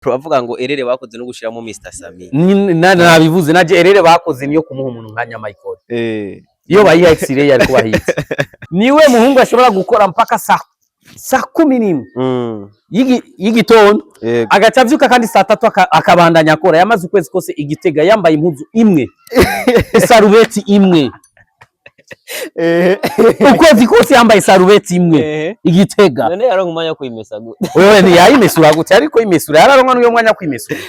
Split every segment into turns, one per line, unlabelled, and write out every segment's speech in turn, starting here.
Pro avuga ngo erreur bakoze no gushiramo Mr Sami.
Nabivuze naje, erreur bakoze niyo kumuha umuntu nka Nyamichael. Iyo bayiha X-ray ariko bahitse, niwe muhungu ashobora gukora mpaka saa 11 y'igitondo, agaca avyuka kandi saa 3 akabandanya akora. Yamaze ukwezi kose igitega yambaye impuzu imwe, isarubeti imwe. Ukwezi kose yambaye isarubeti imwe igitega.
None yaronka umwanya wo kuyimesa gute?
Wewe ntiyayimesura gute? Ariko imesura yararonka n'uyo mwanya wo kwimesura,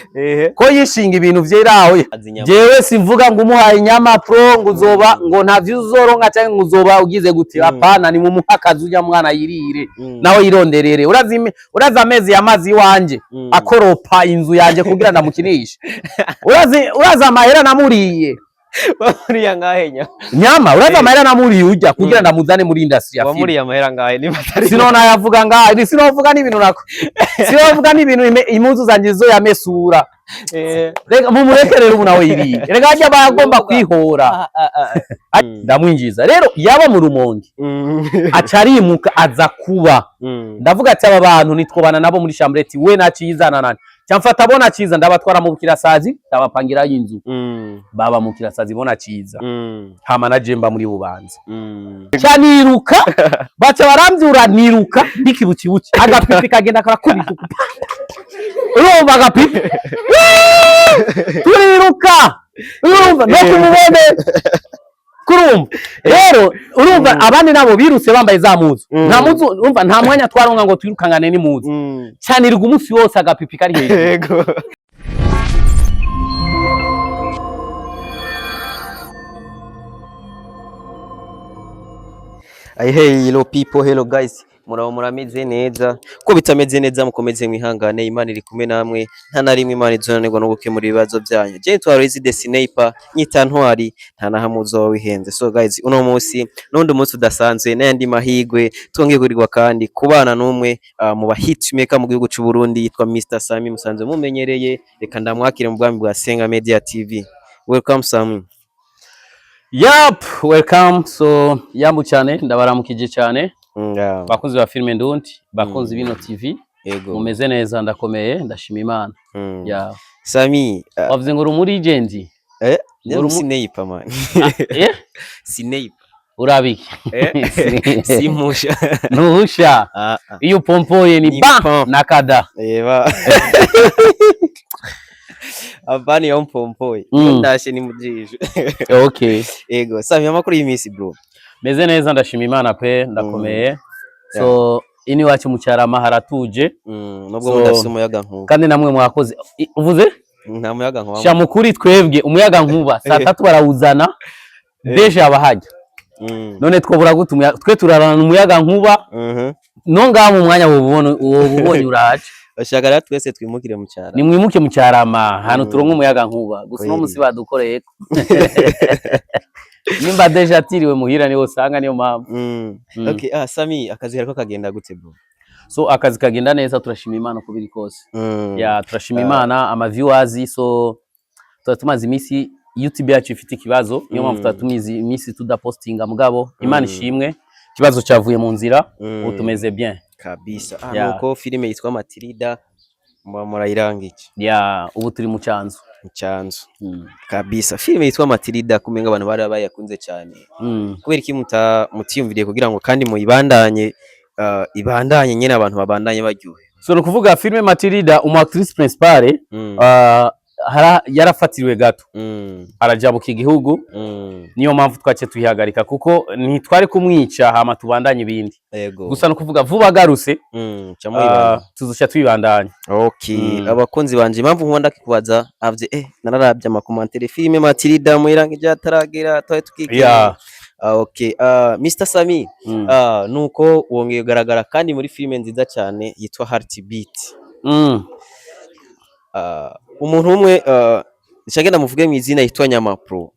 ko yishinga ibintu vyeraho.
Azi inyama.
Jewe simvuga ngo umuhaye inyama pro ngo uzoba, ngo nta vyo uzoronka canke ngo uzoba ugize gute. Hapana, ni mumuha akazi urya mwana yirire, nawe yironderere. Urazi urazi amezi yamazi iwanje akoropa inzu yanje kugira ndamukinishe? Urazi amahera namuriye?
Wamuriye angahe nya?
Nyama, urazi amahera namuriye urya kugira ndamuzane muri industry ya film?
Wamuriye amahera angahe niba atari?
Sinona yavuga ngaha, ni sinovuga n'ibintu nako, sinovuga n'ibintu impuzu zanje zo yamesura. Reka mumureke rero ubu nawe yirire, reka harya bagomba kwihora. Ndamwinjiza rero, yaba mu Rumonge, aca arimuka aza kuba. Ndavuga ati aba bantu nitwobana nabo muri chambrette, we nacizana nani cyamfata bona ciza, ndabatwara mu Bukirasazi, ndabapangirayo inzu. Baba mu Bukirasazi bona ciza, hama na jemba muri Bubanza. Ca niruka, baca baramvyura, niruka ndikibukibuki, agapipi kagenda karakubita uku. Urumva agapipi, turiruka, urumva no kumubone kurumva rero, urumva abandi nabo birutse bambaye za muzu. Nta muzu, urumva nta mwanya twaronka ngo twirukangane n'imuzu. Canirwa umunsi wose agapipi kari hejuru.
Yego. Ay, hey, hello people, hello guys. Murabo murameze neza. Ko bitameze neza mukomeze mwihangane, Imana iri kumwe namwe. Nta na rimwe Imana izonanirwa no gukemura ibibazo byanyu. Je nitwa Aloys the Sniper, nyita ntwari, nta na hamwe uzoba wihenze. So guys, uno munsi n'undi munsi udasanzwe n'ayandi mahigwe twongeye kurirwa kandi kubana n'umwe mu ba hitmaker mu gihugu c'u Burundi yitwa Mr Sami musanzwe mumenyereye. Reka ndamwakire mu bwami bwa Senga Media TV. Welcome, Sami.
Yup, welcome. So yambu cyane, ndabaramukije cyane. Bakunzi ba filime ndundi, bakunzi bino TV. Mumeze neza? Ndakomeye, ndashima Imana. Ya.
Sami,
Wavuze ngo uri muri legend.
Ni Sniper, man.
Eh?
Sniper.
Urabiki?
Simpusha.
Ntuhusha.
Ah, ah.
Iyo upompoye ni
Ni
ba
pam.
na kada.
Eba. Abani yo mpompoye. Ndashe ni mujisho. Ego, Sami, amakuru y'imisi, bro?
Meze neza, ndashima Imana pe, ndakomeye. So ini wacu mu Cyarama haratuje.
Nubwo
So-
mudafise umuyaga nkuba.
Kandi namwe mwakoze. Uvuze?
Nta muyaga nkuba.
Sha mukuri, twebwe umuyaga nkuba saa 3 barawuzana, déjà abahajya. None twobura gute twe turarana umuyaga nkuba? No ngaha mu mwanya wobubonye uraje.
Bashaka rero twese twimukire mu cyaro.
Nimwimuke mu Cyarama ahantu turonka umuyaga nkuba gusa uno
Kweli.
Musi badukoreye nimba déjà atiriwe muhira niho usanga, niyo mpamvu.
Okay, ah Sami, akazi kariko kagenda gute, bro?
So akazi kagenda neza, turashima Imana uko biri kose. Ya, turashima Imana. Ama viewers, so tuba tumaze iminsi YouTube yacu ifite ikibazo, niyo mpamvu tuba tumize iminsi tudapostinga, mugabo Imana ishimwe ikibazo cyavuye mu nzira, ubu tumeze bien.
Kabisa. Ah, nuko filime yitwa Matilda muba murayirangije?
Ya, ubu turi mu cyanzu.
Mu cyanzu. Kabisa. Filime yitwa Matilda kumenga abantu bari bayakunze cyane. Kubera iki mutiyumviriye kugira ngo kandi muyibandanye, ibandanye nyene abantu babandanye baryohe?
So ni ukuvuga filime Matilda, umu actrice principale yarafatiriwe gato, arajabuka igihugu. Niyo mpamvu twace tuyihagarika, kuko ntitwari kumwica hama tubandanye ibindi. Gusa ni ukuvuga vuba agarutse,
Ca muyibandanya.
tuzoca tuyibandanya.
Okay, abakunzi banje, impamvu nkunda kikubaza avye, nararavye ama commentaires, filime Matilda muyirangije ataragera, twari tukikeneye. Ah, okay. Ah, Mr Sami, nuko wongeye kugaragara kandi muri filime nziza cyane yitwa Heartbeat. Umuntu umwe, nshaka ndamuvuge mu izina, yitwa Nyama Pro.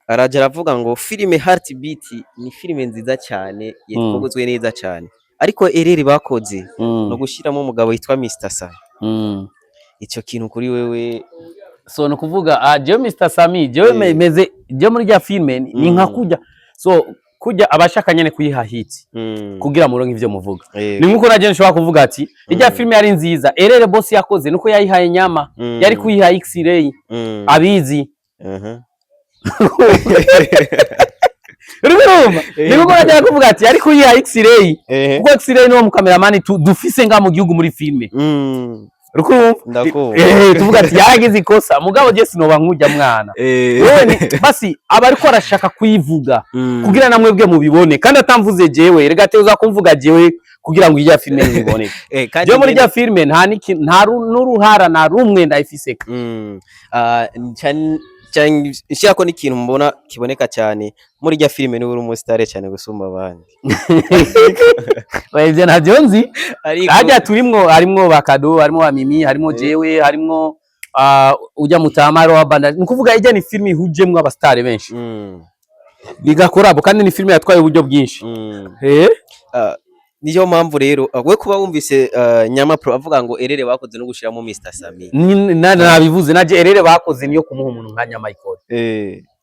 Araja aravuga ngo filime Heartbeat ni filime nziza cyane, yakozwe neza cyane. Ariko erreur bakoze no gushiramo umugabo yitwa Mr Sami. Ico kintu kuri wewe?
So ni ukuvuga jewe Mr Sami, jewe meze jewe muri rya filime ni nka kurya so Kurya abashaka nyene kuyiha hit kugira muronke ivyo muvuga. Ni nkuko naje nshobora kuvuga ati ijya filime yari nziza, erreur boss yakoze nuko yayihaye nyama, yari kuyiha X-ray abizi. Uriko urumva? Ni nkuko naje kuvuga ati yari kuyiha X-ray, kuko X-ray niwo mukameramani dufise nga mu gihugu muri filime. Uriko urumva?
Ndakumva.
Tuvuga ati yaragize ikosa, mugabo je sinoba nkujya mwana. Wewe ni basi aba ariko arashaka kuyivuga kugira namwebwe mubibone, kandi atamvuze jewe. Rega teuza kumvuga jewe kugira ngo ijya filime iboneke.
Kandi
Jewe muri
nyene
ijya filime nta niki, nta n'uruhara na rumwe ndayifiseka.
Ah, nshirako n'ikintu mbona kiboneka cyane muri rya filime, niwe uri umusitare cyane gusumba abandi.
Oya, ivyo ntavyo nzi.
Ariko
Harya turimwo, harimwo bakado, harimwo bamimi, harimwo jewe, harimwo ujya mutamaro wa banda. Ni ukuvuga ijya ni filime ihujemwo abasitari benshi, bigakorabo, kandi ni filime yatwaye uburyo bwinshi.
Ah, niyo mpamvu rero we kuba wumvise Nyama Pro avuga ngo erreur bakoze no gushiramo Mr Sami.
Nabivuze naje, erreur bakoze niyo kumuha umuntu nka Nyamayikoro.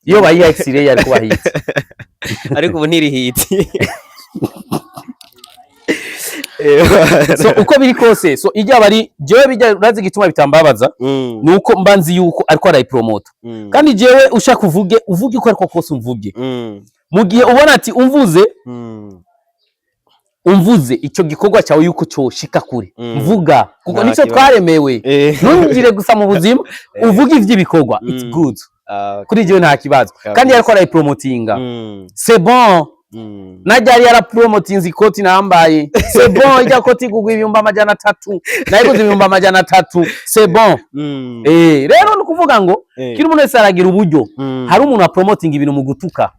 Iyo bayiha X-ray yari kuba hit.
Ariko ubu ntiri hit.
So uko biri kose, so ijya bari jewe bijya, urazi igituma bitambabaza? Nuko mba nzi yuko ariko arayipromota. Kandi jewe ushaka uvuge, uvuge uko ariko kose umvuge, mu gihe ubona ati umvuze, umvuze icyo gikorwa cyawe yuko cyoshika kure, mvuga, kuko
Nta
nicyo
kibazo.
twaremewe. Ntungire gusa mu buzima, uvuge ivy'ibikorwa, it's good. Kuri jewe nta kibazo. Kandi yariko arayipromotinga, c'est bon. Najya yari yarapromotinze ikoti nambaye, c'est bon. Ijya koti igugwa 300,000, nayiguze 300,000, c'est bon. Rero ni ukuvuga ngo kila umuntu wese aragira uburyo. Hari umuntu apromotinga ibintu mu gutuka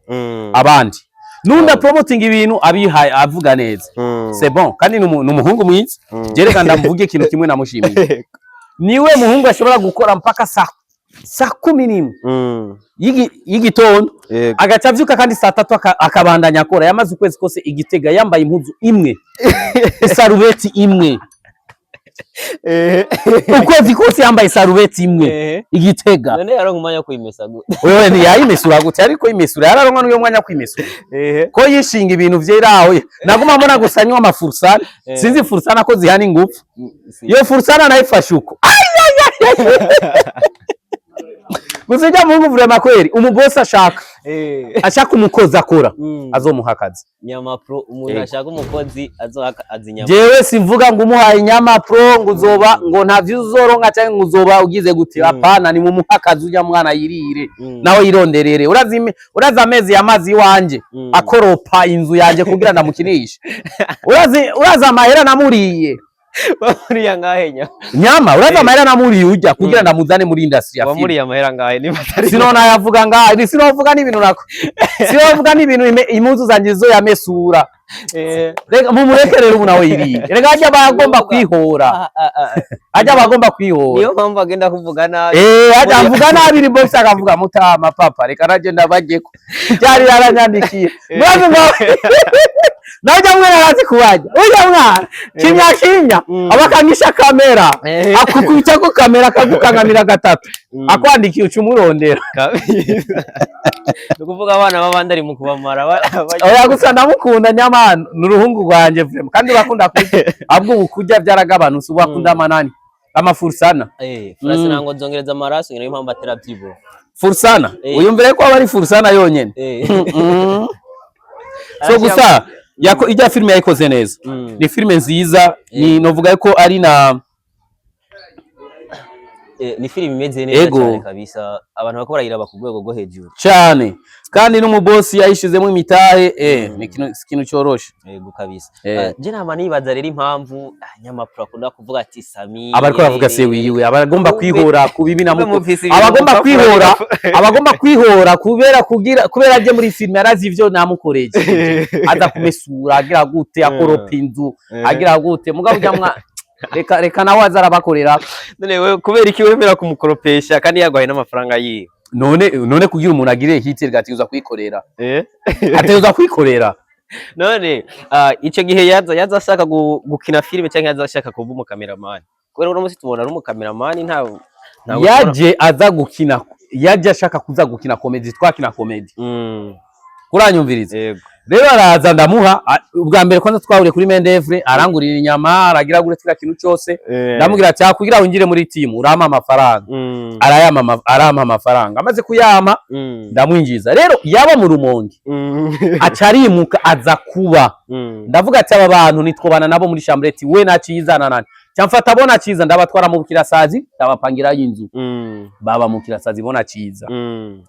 abandi, n'undi apromotinga ibintu abihaye avuga neza. C'est bon. Kandi ni umuhungu mwiza. Jereka ndamuvuge ikintu kimwe namushimiye: niwe muhungu ashobora gukora mpaka saa 11 y'igitondo, agaca avyuka kandi saa 3 akabandanya akora. Yamaze ukwezi kose igitega yambaye impuzu imwe, isarubeti imwe. Ukwezi kose yambaye isarubeti imwe igitega.
None yaronka umwanya wo kuyimesa gute?
Wewe ntiyayimesura gute? Ariko yimesura, yararonka n'uyo mwanya wo kwimesura, ko yishinga ibintu vyeraho. Naguma mbona gusa nywa amafursana. Sinzi fursana ko zihana ingufu. Iyo fursana nayifashe uko. Ai, ai, ai, ai. Gusa ijya muhungu vraiment kweri, umubosi ashaka ashaka umukozi akora, azomuha akazi.
Nyama Pro, umuntu ashaka umukozi azoha azi Nyama.
Jewe simvuga ngo umuhaye Inyama Pro ngo uzoba, ngo nta vyo uzoronka canke ngo uzoba ugize gute. Hapana, ni mumuha akazi ujya mwana yirire, nawe yironderere. Urazi urazi amezi yamazi iwanje akoropa inzu yanje kugira ndamukinishe? Urazi amahera namuriye?
Wamuriye angahe, Nyama?
Nyama, urazi amahera namuriye ujya kugira ndamuzane muri industry ya film?
Wamuriye amahera angahe niba atari
Sinona yavuga ngaha, ni sinovuga n'ibintu nako, sinovuga n'ibintu impuzu zanje zo yamesura. Reka mumureke rero ubu nawe yirire. Reka ajya bagomba kwihora. Ajya bagomba kwihora.
Niyo mpamvu agenda kuvuga nabi.
Ajya avuga nabi, ni boss akavuga mutama papa, reka naje ndabajyeko. Byari yaranyandikiye. Murazi ngo najya mwana arazi kubajya. Ujya mwana kimya kimya abakangisha kamera, akukubitako kamera akagukangamira gatatu, akwandikiye uca umurondera.
Kabisa. Ni ukuvuga abana b'abandi ari mu kubamara
Oya, gusa ndamukunda nyamana, ni uruhungu rwanje vraiment, kandi urakunda kurya. Ahubwo ubu kurya byaragabanutse, ubu akunda amanani, amafursana.
Furasi ntango nzongereza amaraso, niyo mpamvu ateravyibuha.
Fursana. Uyumvire ko aba ari fursana yonyene. So gusa ijya filime yayikoze neza. Ni filime nziza, ni novuga ko ari na
Ni filime imeze neza cyane kabisa, abantu bariko barayiraba ku rwego rwo hejuru.
Cyane, kandi n'umubosi yayishizemo imitahe, ni ikintu cyoroshe.
Yego kabisa.
Eh.
Je nama nibaza rero impamvu Nyamapro akunda kuvuga ati Sami
Aba ariko aravuga se wiwe, aba agomba kwihora ku bibi na
Kumbe
muko
mufise ibintu
abagomba
mupfa
kwihora, abagomba kwihora kubera kugira kubera aje muri filime arazi ivyo namukoreye, aza kumesura, agira gute, akoropa inzu, agira gute. Mugabo ujya mwa reka reka nawe aza arabakorera.
None wewe kubera iki wemera kumukoropesha kandi yaguhaye n'amafaranga yiwe?
None kugira umuntu agire hit gategerezwa kwikorera, ategerezwa kwikorera.
None ico gihe yaza ashaka gukina filime canke yaza ashaka kuba umukameramani? Kubera uno munsi tubona ari umukameramani, nta
Yaje aza gukina, yaje ashaka kuza gukina comedy, twakina comedy. Kuranyumviriza?
Yego.
Rero araza, ndamuha ubwa mbere kwanza twahuriye kuri Mendevre, arangurira inyama, aragira gure kila kintu cyose. Ndamubwira ati: "Ah, kugira winjire muri team urampa amafaranga." Arayampa, arampa amafaranga. Amaze kuyampa, ndamwinjiza. Rero yaba mu Rumonge, aca arimuka aza kuba. Ndavuga ati: "Aba bantu nitwobana nabo muri chambrette, we nacizana nani." Camfata bona ciza, ndabatwara mu Bukirasazi, ndabapangirayo inzu. Baba mu Bukirasazi bona ciza.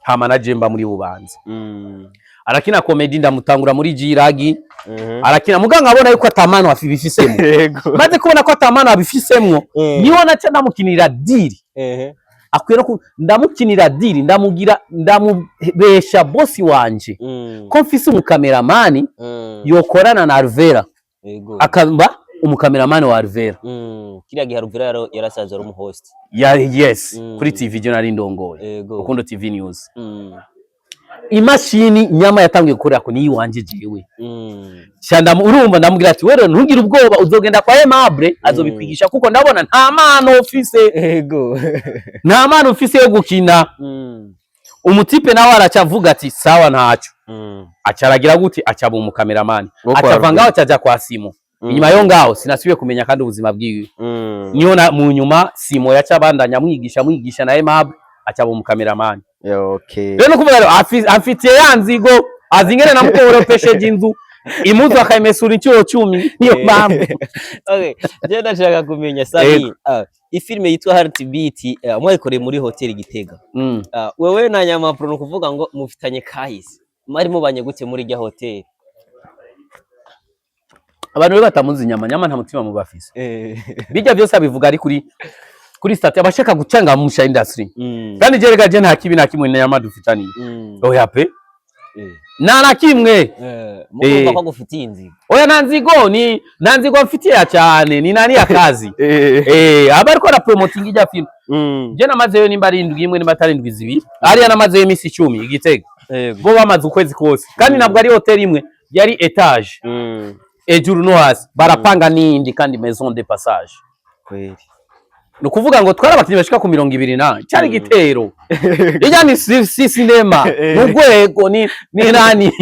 Hama na jemba muri Bubanza. Arakina comedy, ndamutangura muri Jiragi. Arakina, muganga abona yuko atamano abifisemo. Maze kubona ko atamano abifisemwo, niho naca ndamukinira deal. Akwiye no ndamukinira deal, ndamugira, ndamubesha bosi wanje ko mfise umukameramani yokorana na Alvera, akaba umukameramani wa Alvera.
Kiriya gihe Alvera yarasanzwe ari umuhost.
Ya, yes. Kuri TV je nari ndongoye, Rukundo TV News. Imashini nyama yatangiye gukorera ko niyi wanje jewe. Urumva, ndamubwira ati: "Wewe ntugire ubwoba, uzogenda kwa Aimable azobikwigisha, kuko ndabona nta mpano ufise." Nta mpano ufise yo gukina. Umutipe nawe araca avuga ati: "Sawa, ntaco." Aca aragira gute? Aca aba umukameramani.
Wo kwa
Aca ava
Alvera.
ngaho, aca aja kwa Simo. Inyuma yo ngaho sinasubiye kumenya kandi ubuzima bwiwe. Niyo na mu nyuma Simo yaca abandanya amwigisha, amwigisha na Aimable, aca aba umukameramani. Rero no kuvuga rero amfitiye ya nzigo, azi ingene namukoropesheje inzu, impuzu akayimesura inshuro 10, niyo mpamvu.
Okay, je ndashaka kumenya, Sami, ifilme yitwa Heartbeat, mwayikoreye muri hotel Gitega. Wewe na Nyamapro ni ukuvuga ngo mufitanye kahise. Mwari mubanye gute muri irya hotel?
Abantu rero batamuzi nyama, nyama nta mutima mubafise. Bijya byose abivuga ari kuri statut, abashaka gucangamusha industry. Kandi je rega, je nta kibi na kimwe na nyama dufitaniye. Oya pe. Nta na kimwe.
Mugomba ko agufitiye inzigo.
Oya, nta nzigo, ni nta nzigo mfitiye cyane, ni nani ya kazi. Aba ariko ara promoting ijya film. Je namazeyo nimba ari indwi imwe, nimba atari indwi 2, ariya namazeyo iminsi 10 Igitega. Bo bamaze ukwezi kose, kandi ntabwo ari hotel imwe, yari étage, ejuru no hasi, barapanga n'iyindi kandi maison de passage. Ni ukuvuga ngo twari abakinnyi bashika ku 20 na cyari igitero ijya ni si sinema mu rwego ni nani,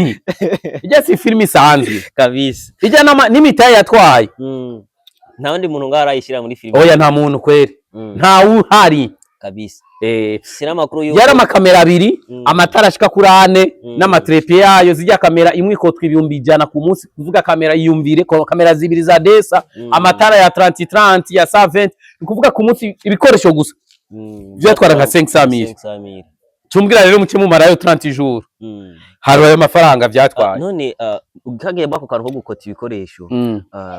ijya si filime isanzwe. Ijya n'imitahe yatwaye.
Nta wundi muntu ngaho arayishyira muri filime.
Oya, nta muntu kweri. Nta uhari.
Sina amakuru yuko
Yari amakamera abiri, amatara ashika kuri ane, n'ama trépied yayo. Zijya kamera imwe ikotwa 100,000 ku munsi, kuvuga kamera iyumvire ko kamera zibiri za desa, amatara ya 30 30 ya 120, ni kuvuga ku munsi ibikoresho gusa vyatwara nka 500 mille.
500 mille.
Cumbwira rero muce mumarayo 30 jours, hari ayo mafaranga vyatwaye.
None kagiye bako kantu ko gukota ibikoresho,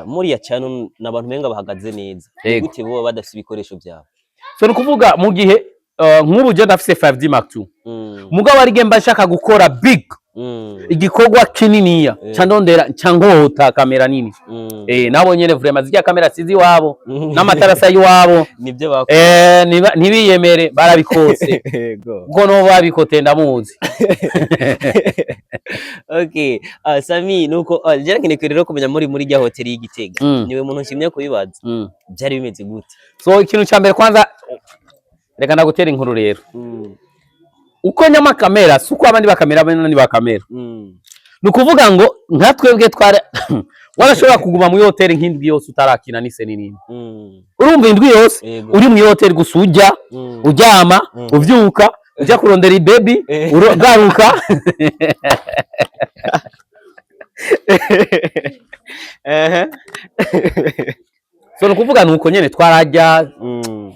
muriya cyane n'abantu benga bahagaze neza. Gute bo badafite ibikoresho byabo?
So ni ukuvuga mu gihe nk'ubu je ndafise 5D Mark II, mugabo ari mba nshaka gukora big, igikorwa kininiya, ca ndondera, ca nkota kamera nini. Nabo nyene vraiment zirya kamera sizi iwabo, n'amatara asa iwabo.
Nibyo bakora.
Ntibiyemere barabikose. Kuko no babikote ndamuzi.
Okay, Sami, nuko je nkeneye rero kumenya muri rya hoteli y'Igitega. Niwe muntu nshimye kubibaza. Byari bimeze gute?
So ikintu ca mbere kwanza, reka ndagutera inkuru rero. Uko nyama kamera si uko abandi bakamera bene bakamera. Ni ukuvuga ngo nka twebwe twari warashobora kuguma muri hoteli nk'indwi yose utarakina n'iseni n'imwe. Urumva, indwi yose uri muri hoteli gusa, ujya uryama, uvyuka ujya kurondera ibebi, ugaruka. So ni ukuvuga ni uko nyene twarajya,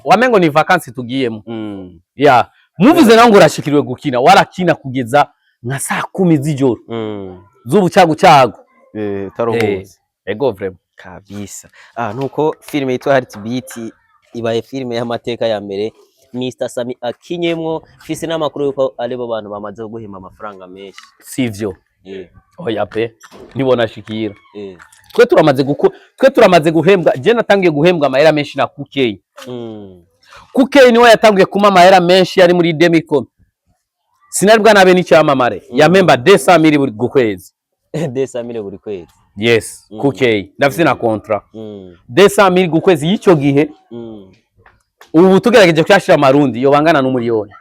wamengo ni vacances tugiyemo. Ya muvuze nawe ngo urashikiriwe gukina, warakina kugeza nka saa 10 z'ijoro z'ubucagucagu.
Utaruhutse.
Ego, vraiment.
Kabisa. Nuko filime yitwa Heartbeat ibaye filime y'amateka ya mbere Mr Sami akinyemwo. Fise n'amakuru yuko aribo bantu bamaze guhemba amafaranga menshi.
Sivyo. Oya pe, nibona shikira. Twe turamaze guhembwa, je natangiye guhembwa amahera menshi na Kukey. Kukey niwe yatangiye kuma amahera menshi, yari muri Demicom, sinari bwanabe n'icyamamare, yampemba 200 mille buri kwezi.
200 mille buri kwezi.
Yes. Kukey ndafise na contrat. 200 mille ku kwezi y'icyo gihe. Ubu tugerageje kuyashira amarundi yobangana n'umuriyoni.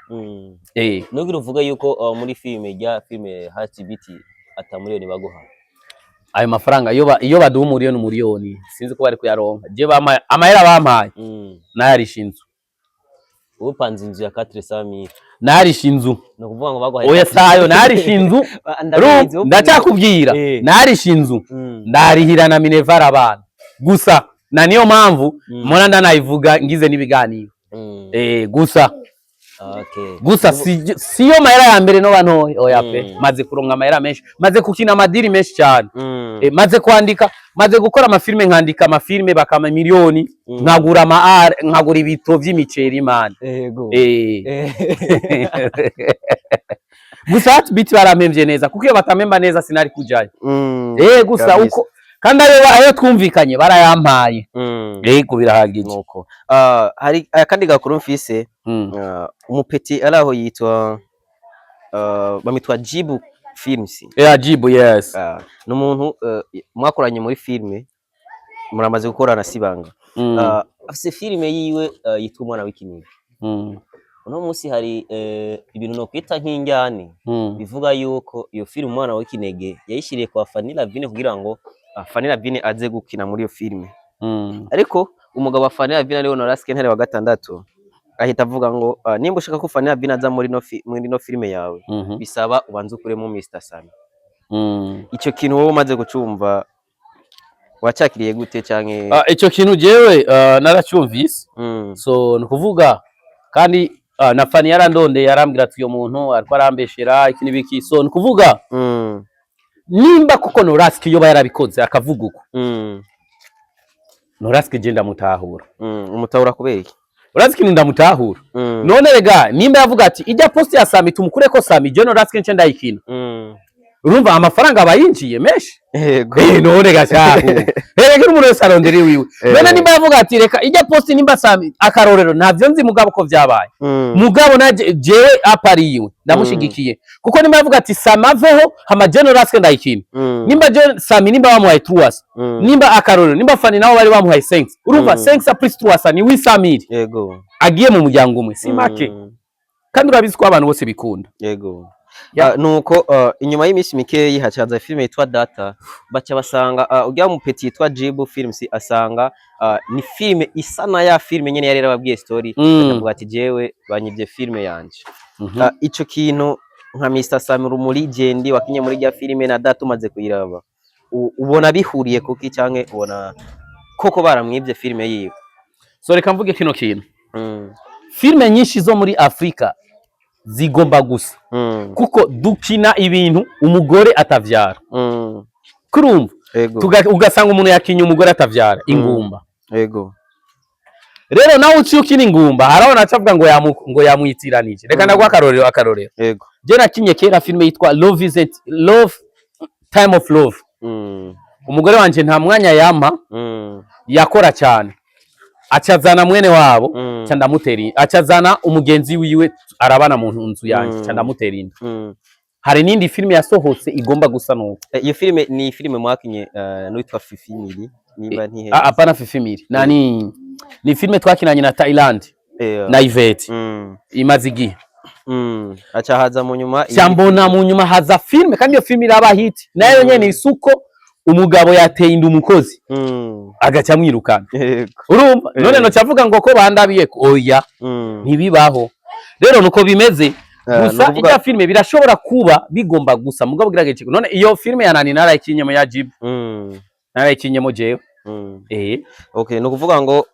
Nugira uvuga yuko muri filime rya filime Heartbeat Ata miliyoni baguha?
Ayo mafaranga iyo baduha umuriyoni, umuriyoni sinzi ko bari kuyaronka. Je bampaye amahera bampaye, nayarisha inzu.
Upanze inzu ya 400 mille?
Nayarisha inzu.
Ni ukuvuga ngo baguhaye
Oya, sayo nayarisha inzu.
Ndabizi,
Ndacyakubwira. Nayarisha inzu, ndarihira na minerval abana gusa, na niyo mpamvu mpora ndanayivuga ngize n'ibiganiro. Gusa gusa siyo mahera ya mbere noba ntoya, oya pe. Maze kuronka amahera menshi, maze gukina amadiri menshi cyane. Maze kwandika, maze gukora amafilme, nkandika amafilme bakama miliyoni, nkagura ama are, nkagura ibito vy'imiceri, man. Gusa Heartbeat barampemvye neza, kuko iyo batampemba neza sinari kujayo. Gusa uko kandi ayo twumvikanye barayampaye. Yego, birahagije.
Nuko hari akandi gakuru mfise. Umupeti ari aho yitwa bamwitwa Jibu Films.
Yeah, Jibu, yes.
Ni umuntu mwakoranye muri filme, muramaze gukorana sibanga. Afise filime yiwe yitwa Umwana w'Ikiniga. Uno munsi hari ibintu nokwita nk'injyane bivuga yuko iyo filime Umwana w'Ikinege yayishiriye kwa Fanny Lavine kugira ngo Fanny Lavine aze gukina muri iyo filime. Ariko umugabo wa Fanny Lavine, ariwe Noraske Ntare wa gatandatu, ahita avuga ngo nimba ushaka ko Fanny Lavine aza muri no filime yawe, bisaba ubanze ukuremo Mr Sami. Ico kintu wowe umaze gucumva wacakiriye gute canke?
Ico kintu jewe naracyumvise. So ni ukuvuga kandi na Fanny yarandondeye, yarambwira ati uyo muntu ariko arambeshera iki n'ibiki. So ni ukuvuga nimba kuko Noraski yoba yarabikoze akavuga uko, Noraski je ndamutahura.
Umutahura kubera iki?
Urazi ikintu ndamutahura? None rega nimba yavuga ati ijya poste ya Sami tumukureko Sami, je Noraski nce ndayikina, urumva amafaranga aba yinjiye menshi. None gashahu erega umuntu wese arondera iwiwe. None nimba yavuga ati reka ijya poste, nimba Sami, akarorero ntavyo nzi mugabo ko vyabaye, mugabo na jewe apari yiwe ndamushigikiye, kuko nimba yavuga ati Sami aveho hama je Noraski ndayikina, nimba je Sami nimba bamuhaye 3, nimba akarorero nimba Fani nabo bari bamuhaye 5, urumva 5 plus 3 ni 800 agiye mu muryango umwe, si make. Kandi urabizi ko abantu bose bikunda.
Nuko inyuma y'iminsi mikeyi hacaza filime yitwa Data, baca basanga ujya mu petit yitwa Jibu Films asanga ni filime isa na ya filime nyene yari yarababwiye story, akavuga ati jewe banyivye filime yanje. Ico kintu nka Mr Sami Rumuri Jendi wakinye muri rya filime na Data umaze kuyiraba, ubona bihuriye kuki canke ubona koko baramwivye filime yiwe?
So reka mvuge kino kintu: filime nyinshi zo muri Afrika zigomba gusa, kuko dukina ibintu umugore atavyara. Kurumva?
Ego.
Ugasanga umuntu yakinye umugore atavyara, ingumba. Rero nawe uciye ukina ingumba, harabona acavuga ngo ngo yamwitiranije. Reka ndaguha akarorero. Je nakinye kera filime yitwa Love is it Love Time of Love. Umugore wanje nta mwanya yampa, yakora cyane, acazana mwene wabo, ca ndamutera acazana umugenzi wiwe arabana mu nzu yanje, ca ndamutera inda. Hari n'indi filime yasohotse igomba gusa nuko.
Iyo filime ni filime mwakinye n'uwitwa Fifi Miri nimba ntihenze?
Ah, hapana, Fifi Miri nani, ni filime twakinanye na Thailand na Yvette, imaze igihe.
Aca haza mu nyuma
Ca mbona mu nyuma haza filime, kandi iyo filime iraba hit nayo nyene, isuko umugabo yateye inda umukozi, agaca amwirukana. Urumva? None noca avuga ngo ko bandabiye ko oya, ntibibaho. Rero nuko bimeze. Gusa ijya filime birashobora kuba bigomba gusa, mugabo gerageje none iyo filime ya nani narayikinyemo ya Jibu, narayikinyemo jewe.
Okay, ni ukuvuga ngo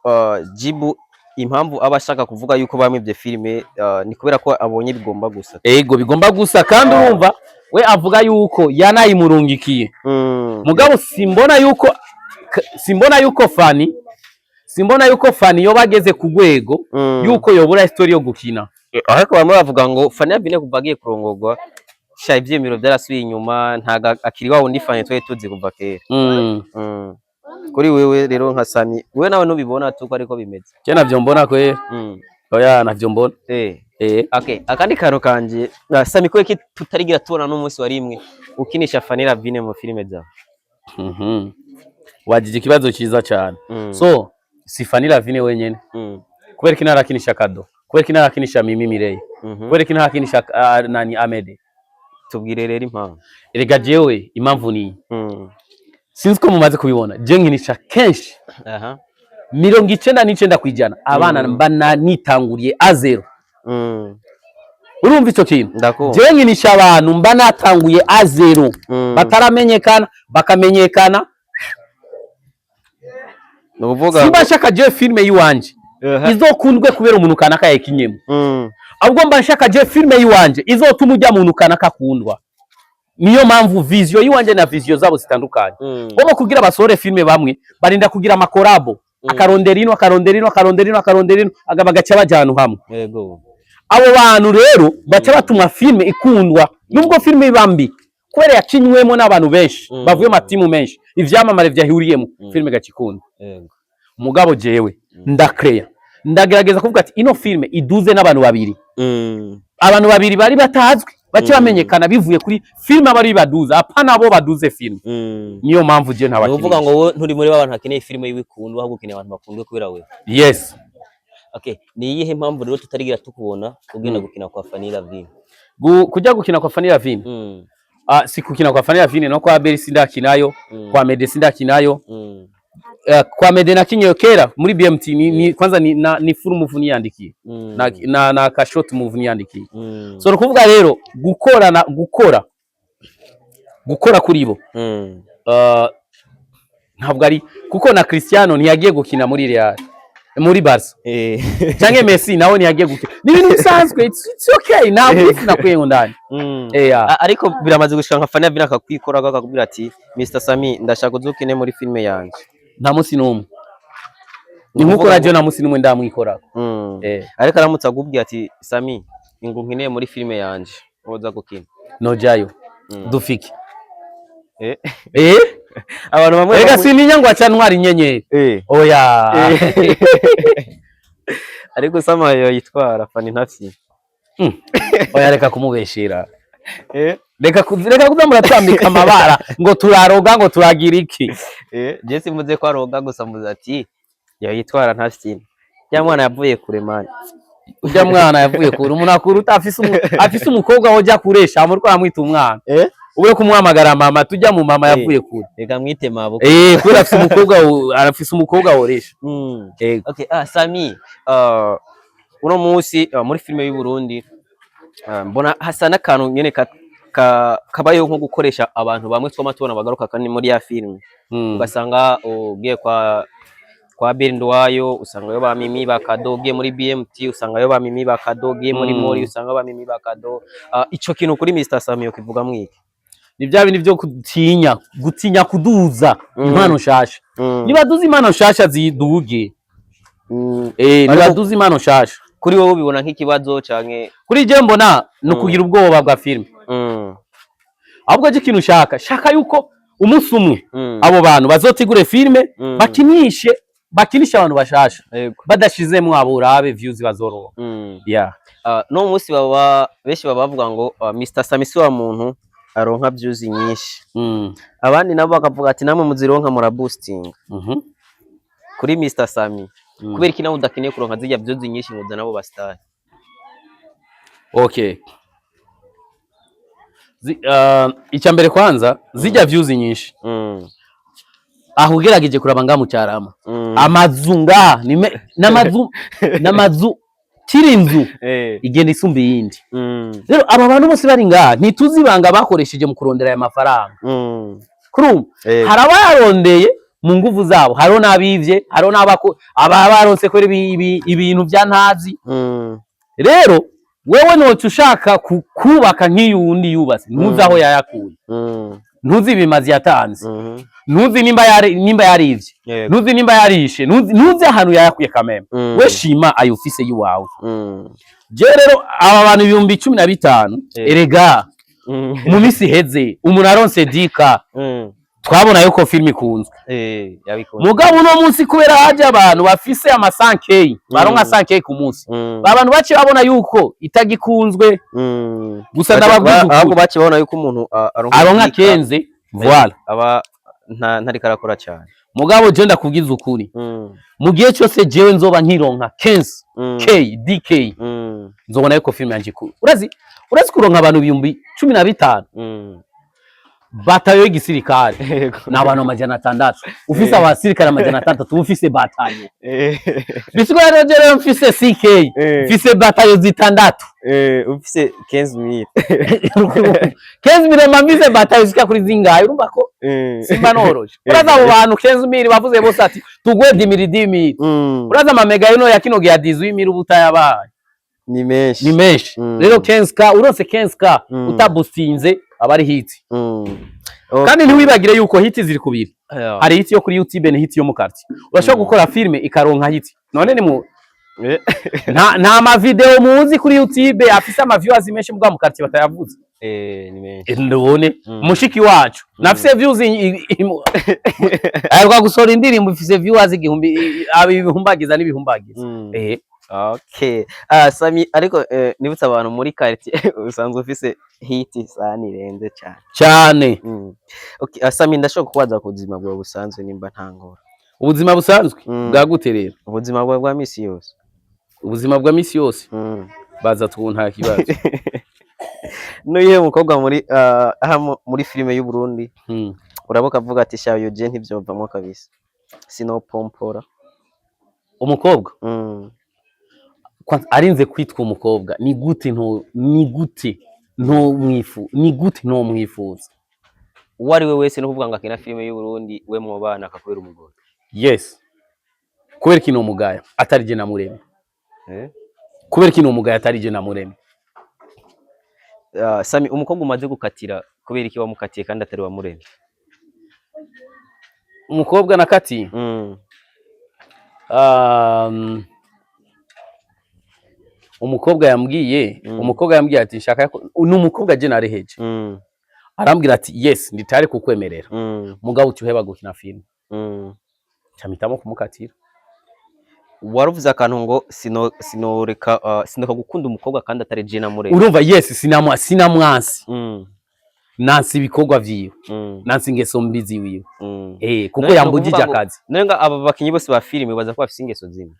Jibu impamvu aba ashaka kuvuga yuko bamwivye filime ni kubera ko abonye bigomba gusa.
Ego, bigomba gusa, kandi urumva we avuga yuko yanayimurungikiye. Mugabo simbona yuko Fani yoba ageze ku rwego yuko yobura story yo gukina.
Ariko bamwe bavuga ngo Fanny Lavine kuva agiye kurongorwa, sha ivyiyumviro byarasubiye inyuma, ntago akiri wa wundi Fanny twari tuzi kuva kera. Kuri wewe rero nka Sami, wewe nawe ntubibona tuko ariko bimeze?
Je navyo mbona kwera. Oya, navyo mbona.
Okay, akandi kantu kanje, Sami, kubera ko tutarigira tubona n'umunsi wa rimwe ukinisha Fanny Lavine mu filime zawe?
Wajije ikibazo cyiza cyane. So si Fanny Lavine wenyene. Kubera ko ntarakinisha Kado, kubera ko ntarakinisha Mimi Mireye, kubera ko ntarakinisha nani Amede.
Tubwire rero impamvu.
Erega jewe impamvu ni sinzi ko mumaze kubibona, je nkinisha kenshi 99% abana mba nitanguriye à zéro. Urumva ico kintu?
Ndakumva.
Jewe nkinisha abantu mba natanguye à zéro, bataramenyekana, bakamenyekana.
Ni ukuvuga
Simba nshaka jewe filime yiwanje izokundwe kubera umuntu kanaka yayikinyemo, ahubwo mba nshaka je filime yiwanje izotuma ujya muntu kanaka akundwa. Niyo mpamvu vision yiwanje na vision zabo zitandukanye. Bobo kugira basohore filime, bamwe barinda kugira ama collabo, akarondera ino, akarondera ino, akarondera ino, akarondera ino, bagaca baja ahantu hamwe. Abo bantu rero baca batuma filime ikundwa, nubwo filime iba mbi, kubera yakinywemo n'abantu benshi bavuye mu matimu menshi, ivyamamare vyahuriyemo, filime igaca ikundwa. Mugabo jewe ndakreya, ndagerageza kuvuga ati ino filime iduze n'abantu babiri, abantu babiri bari batazwi bace bamenyekana bivuye kuri filime, abari baduza, apana abo baduze filime. Niyo mpamvu je
Ni ukuvuga
ntabakinisha.
ngo wowe nturi muri ba bantu hakeneye filime yiwe ikundwa, ahubwo ukeneye abantu bakundwe kubera wewe.
Yes.
Okay, ni iyihe mpamvu rero tutarigira tukubona ugenda gukina kwa Fanny Lavine?
Kujya gukina kwa Fanny Lavine, ah, si gukina kwa Fanny Lavine, no kwa Abel sindakinayo, kwa Mede sindakinayo. Kwa Mede nakinyeyo kera muri BMT, ni kwanza ni, na, ni full movie niyandikiye, na ka short movie niyandikiye. So nukuvuga rero gukorana, gukora kuri bo, ntabwo ari kuko na Cristiano ntiyagiye gukina muri Real, muri Barca, canke Messi nawe ntiyagiye gukina. Ni ibintu bisanzwe, it's okay, ntabwo ifu nakwiye ngo ndani. Yeah.
Ariko biramaze gushika nka Fanny Lavine akakwikora, akakubwira ati: "Mr Sami, ndashaka uzukine muri filime yanje"?
Nta munsi n'umwe, ni nkuko radio, nta munsi n'umwe ndamwikora.
Ariko aramutse akubwiye ati: "Sami, ingu nkeneye muri filime yanje", woza gukina?
Nojayo. Dufike.
Abantu bamwe
Erega
bamwe
sininya ngo aca ntwara inyenyeri. Oya.
Ariko Sama yitwara Fanny ntafyi.
Oya, reka kumubeshera. Reka kuza muratwambika amabara ngo turaroga, ngo turagira iki.
Je simvuze ko aroga, gusa mvuze ati yitwara ntafyi. Ya mwana yavuye kure, man.
Ujya mwana yavuye kure. Umuntu akura utafise afise umukobwa woja kuresha, amuriko aramwita umwana. Ube kumuhamagara mama, tujya mu mama, yavuye kure.
Reka mwite maboko.
Kubera afise umukobwa arafise umukobwa woresha.
Okay, Sami, uno munsi muri filime y'u Burundi mbona hasa n'akantu nyene kabayeho nko gukoresha abantu bamwe twama tubona bagaruka kandi muri ya filime. Ugasanga ugiye kwa Berindwayo usangayo ba Mimi ba Kado, ugiye muri BMT usangayo ba Mimi ba Kado, ugiye muri Mori usangayo ba Mimi ba Kado. Ico kintu kuri Mr Sami yokivuga mwiki?
Ni bya bindi byo gutinya kuduza impano nshasha. Nibaduza impano nshasha ziduge. Nibaduza impano nshasha.
Kuri wowe ubibona nk'ikibazo canke?
Kuri je mbona ni ukugira ubwoba bwa filime. Ahubwo je ikintu ushaka, shaka yuko umunsi umwe abo bantu bazotegure filime, bakinishe abantu bashasha, badashizemwo abo, urabe views bazoroha. Yeah.
No munsi baba benshi baba bavuga ngo Mr Sami si wa muntu aronka views nyinshi. Abandi nabo bakavuga ati namwe muzironka mura boosting. Kuri Mr Sami, kubera iki nawe udakeneye kuronka zirya views nyinshi ngo uzane abo ba star?
Okay. Icya mbere kwanza, zijya views nyinshi, aho ugerageje kuraba ngaha mu Cyarama, amazu ngaha n'amazu kiri inzu igenda isumba iyindi. Rero aba bantu bose bari ngaha ntituzi ibanga bakoresheje mu kurondera aya mafaranga. Kuri ubu hari abayarondeye mu nguvu zabo, hariho n'abivye, hariho n'abako aba baronse kubera ibintu bya ntazi. Rero wewe noca ushaka kubaka nk'iyo wundi yubatse, ntuzi aho yayakuye, ntuzi ibimazi yatanze, ntuzi nimba yarivye, ntuzi nimba yarishe, ntuzi ahantu yayakuye kameme. We shima ayo ufise yiwawe. Je rero aba bantu 15,000, erega mu misi iheze umuntu aronse dika, twabona yuko filime ikunzwe.
Yabikunze.
Mugabo uno munsi kubera haje abantu bafise ama 5K, baronka 5K ku munsi, abantu baciye babona yuko itagikunzwe. Gusa ndababwiza ukuri.
Ahubwo baciye babona yuko umuntu aronka
aronka
dika,
15, voilà,
aba ntariko arakora cyane.
Mugabo je ndakubwiza ukuri, mu gihe cyose jewe nzoba nkironka 15 K DK, nzobona yuko filime yanje ikuru. Urazi, Uretse kuronka abantu 15,000, batayo y'igisirikare ni abantu 600. Ufise abasirikare 600, uba ufise batayo. Bisigura rero, je rero mfise CK, mfise batayo zitandatu.
Ufise 15,000.
15,000, mba mfise batayo zishika kuri zingahe? Urumva ko simba noroshe. Uraza abo bantu 15,000 bavuze bose ati tugwe 10 000 10 000, uraza amamega yino ya kino gihe ya 18,000 uba utayabaye.
Ni menshi.
Ni menshi. Rero 15K, uronse 15K utabusinze, aba ari hit. Kandi ntiwibagire yuko hit ziri kubiri. Hari hit yo kuri YouTube ni hit yo mu quartier. Urashobora gukora filme ikaronka hit. None ni mu nta ma video muzi kuri YouTube afise ama viewers menshi, mbwa mu quartier batayavuze?
Eh, ni menshi.
Ndubone mushiki wacu nafise views aheruka gusohora indirimbo ifise viewers igihumbi, ibihumbagiza n'ibihumbagiza.
Okay. Ah, Sami, ariko nibutse abantu muri quartier usanzwe ufise hit sani irenze cyane.
Cyane.
Okay, Sami, ndashobora kubaza ku buzima bwawe busanzwe nimba nta ngora?
Ubuzima busanzwe bwa gute rero?
Ubuzima bwawe bwa misi yose.
Ubuzima bwa misi yose? Baza tu, nta kibazo.
Nuyihe mukobwa muri aha muri filime y'u Burundi uraboka avuga ati: "Sha, yo je ntivyovamwo kabisa, sinopompora"?
Umukobwa? Kwanza arinze kwitwa umukobwa, ni gute nto, ni gute nto mwifu, ni gute nto mwifuza?
Uwo ari we wese, no kuvuga ngo akina filime y'u Burundi, we mwobana akakubera umugore?
Yes, kubera kino mugaya atari je namuremye.
Eh?
Kubera kino mugaya atari je namuremye.
Sami, umukobwa umaze gukatira, kubera iki wamukatiye kandi atari wamuremye?
Umukobwa nakatiye? Umukobwa yambwiye umukobwa yambwiye ati nshaka ko, ni umukobwa je nareheje, arambwira ati: "Yes, ndi tayari kukwemerera, mugabo uti uheba gukina filime." Campitamo kumukatira.
Waruvuze akantu ngo sino sinoreka sinoka gukunda umukobwa kandi atari je namuremye.
Urumva, yes, sinamwansi, nansi ibikorwa vyiwe, nansi ingeso mbi ziwiwe, kuko
None
yambujije
nukuvuga ngo-
akazi.
None ngo aba bakinyi bose ba filime baza ko bafise ingeso zimwe?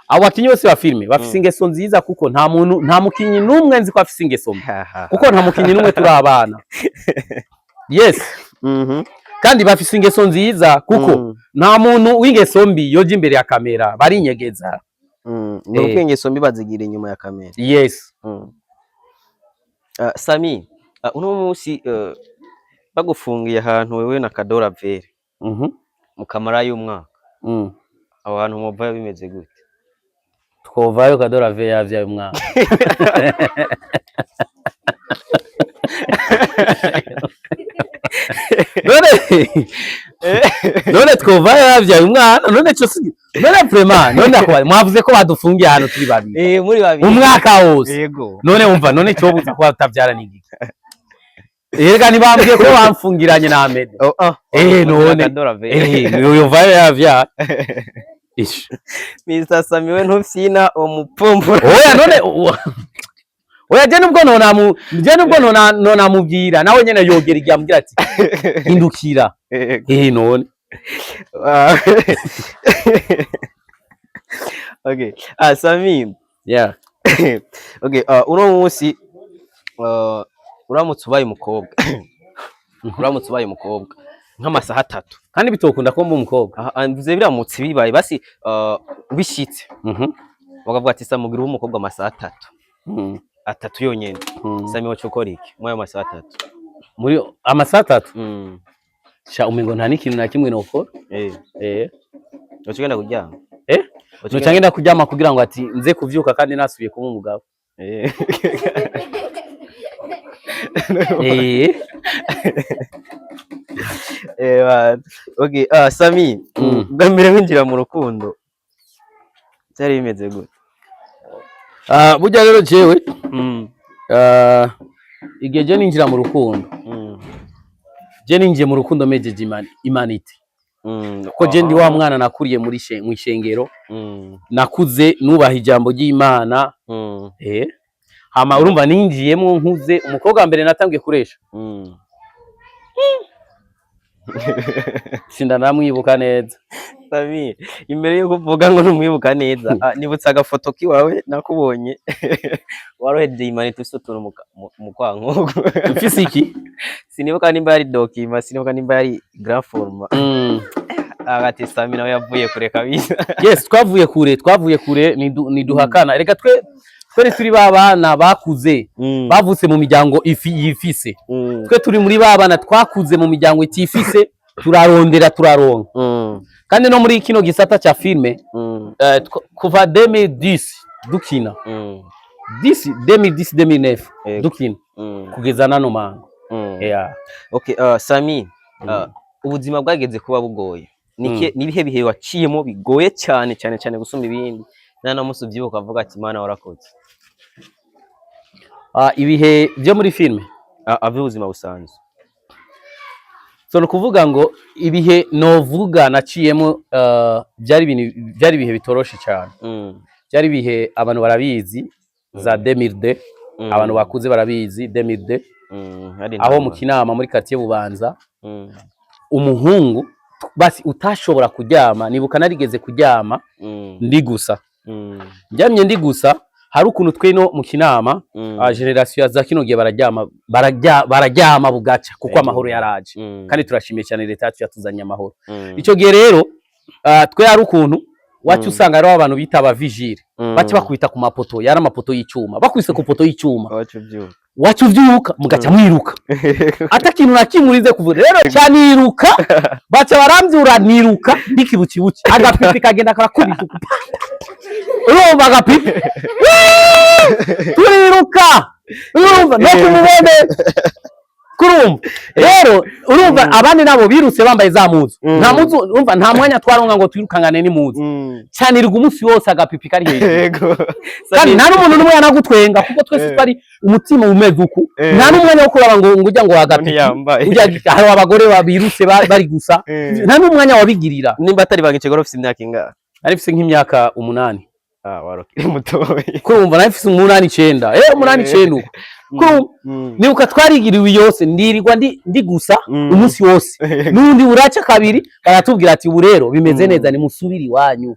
Abo bakinyi bose ba filime bafise ingeso nziza, kuko nta muntu, nta mukinyi n'umwe nzi ko afise ingeso mbi, kuko nta mukinyi n'umwe turi abana, yes. Kandi bafise ingeso nziza kuko nta muntu w'ingeso mbi yoja imbere ya kamera, barinyegeza.
Ni ukuvuga ingeso mbi bazigira inyuma ya kamera.
Yes.
Sami, uno munsi bagufungiye ahantu wewe na Kadora Vere mukamara y'umwaka, aho hantu muvayo bimeze gute?
Twovayo Kadora Vere yavyaye umwana. None twovayo yavyaye umwana? None cyo none vraiment, none ako mwavuze ko badufungiye ahantu turi babiri?
Eh, muri babiri.
Umwaka wose.
Yego.
None wumva, none cyobuza kuba utavyara ni igiki? Erega ntibambwiye ko bamfungiranye na Ahmed.
Oh, ah.
None
Kadora Vere.
Yovayo yavyara. Ish.
Mr. Sami, we ntufyina umupompora.
Oya, none oya, je nubwo nonamubwira, nawe nyene yogera igihe amubwira ati: "Hindukira." None.
Ah. Okay. Ah, Sami.
Yeah.
Okay, uno munsi uramutse ubaye umukobwa, uramutse ubaye umukobwa nk'amasaha 3.
Kandi bitokunda ko mba umukobwa.
Aha, mvuze biramutse bibaye basi, bishitse bakavuga ati: "Samugira ube umukobwa amasaha 3, 3 yonyene." Sami, waca ukora iki muri ayo masaha 3?
Muri amasaha 3? Sha, umengo nta n'ikintu na kimwe nokora.
Waca ugenda kuryama?
Eh?
Waca
Noca ngenda kuryama kugira ngo ati nze kuvyuka kandi nasubiye kuba umugabo.
Okay, Sami, bwa mbere winjira mu rukundo byari bimeze gute?
Ah, burya rero jewe, igihe je ninjira mu rukundo, je ninjiye mu rukundo mejeje imanite, kuko je ndi wa mwana nakuriye muri mw'ishengero, nakuze nubaha ijambo ry'Imana. Hama urumva ninjiyemwo nkuze. Umukobwa wa mbere natangiye kuresha, Sindanamwibuka neza.
Sami, imbere yuko uvuga ngo ntumwibuka neza, nibutse agafoto kiwawe nakubonye warohejeje imanite ufise utuntu mu kwankuku.
Mfise iki?
Sinibuka nimba yari document, sinibuka nimba yari grand format. Agati Sami nawe yavuye kure kabisa.
Yes, twavuye kure, twavuye kure, niduhakana. Reka twe turi ba bana bakuze, bavutse mu miryango ifi yifise. Twe turi muri ba bana twakuze mu miryango itifise, turarondera, turaronka. Kandi no muri kino gisata ca filme, kuva 2010 dukina, 10 2010 2009 dukina kugeza nano mango. Yeah.
Okay, Sami, ubuzima bwageze kuba bugoye. Nibihe bihe waciyemo bigoye cyane cyane cyane gusumba ibindi? Nta munsi ubyibuka ukavuga ati: "Mana, warakoze"?
Ibihe byo muri filme?
Avy'ubuzima busanzwe.
So ni ukuvuga ngo ibihe novuga naciyemo, byari ibintu, byari ibihe bitoroshe cyane. Byari ibihe abantu barabizi za 2002. Abantu bakuze barabizi 2002.
Hari
Aho mu
intambara.
Kinama muri quartier Bubanza, umuhungu basi utashobora kuryama. Nibuka narigeze kuryama ndi gusa, ndyamye ndi gusa. Hari ukuntu twe no mu Kinama, génération za kino gihe bararyama, bararyama bugaca kuko amahoro yaraje. Kandi turashimiye cyane leta yacu yatuzanye amahoro. Ico gihe rero, twe hari ukuntu wacu usanga hariho abantu bita aba vigile, baca bakubita ku mapoto, yari amapoto y'icyuma. Bakubise ku poto y'icyuma,
Wacu uvyuka.
Wacu uvyuka mugaca mwiruka, ata kintu na kimwe urize kuvuga. Rero cyaniruka, baca barambyura, niruka ndikibukibuki, agapipi kagenda karakubita uku. Urumva agapipi, turiruka, urumva no kumubone kurumva rero, urumva abandi nabo birutse bambaye za muzu. Nta muzu, urumva nta mwanya twaronka ngo twirukangane n'imuzu. Cyanirwa umunsi wose agapipi kari hejuru. Kandi nta n'umuntu n'umwe yanagutwenga kuko twese twari umutima umeze uku. Nta n'umwanya wo kuraba ngo ujya ngo agapipi
Ntiyambaye.
ujya hari abagore babirutse bari gusa. Nta n'umwanya wabigirira.
Nimba atari banga, ikigoro ufise imyaka ingahe?
Nari mfise nk'imyaka 8.
Warokiri mutoyi.
Kurumva nari mfise 8, 9, 8, 9 uko. Kurumva nibuka twarigiriwe yose, ndirirwa ndi gusa umunsi wose, n'undi buraca kabiri baratubwira ati: "Ubu rero bimeze neza, nimusubire iwanyu."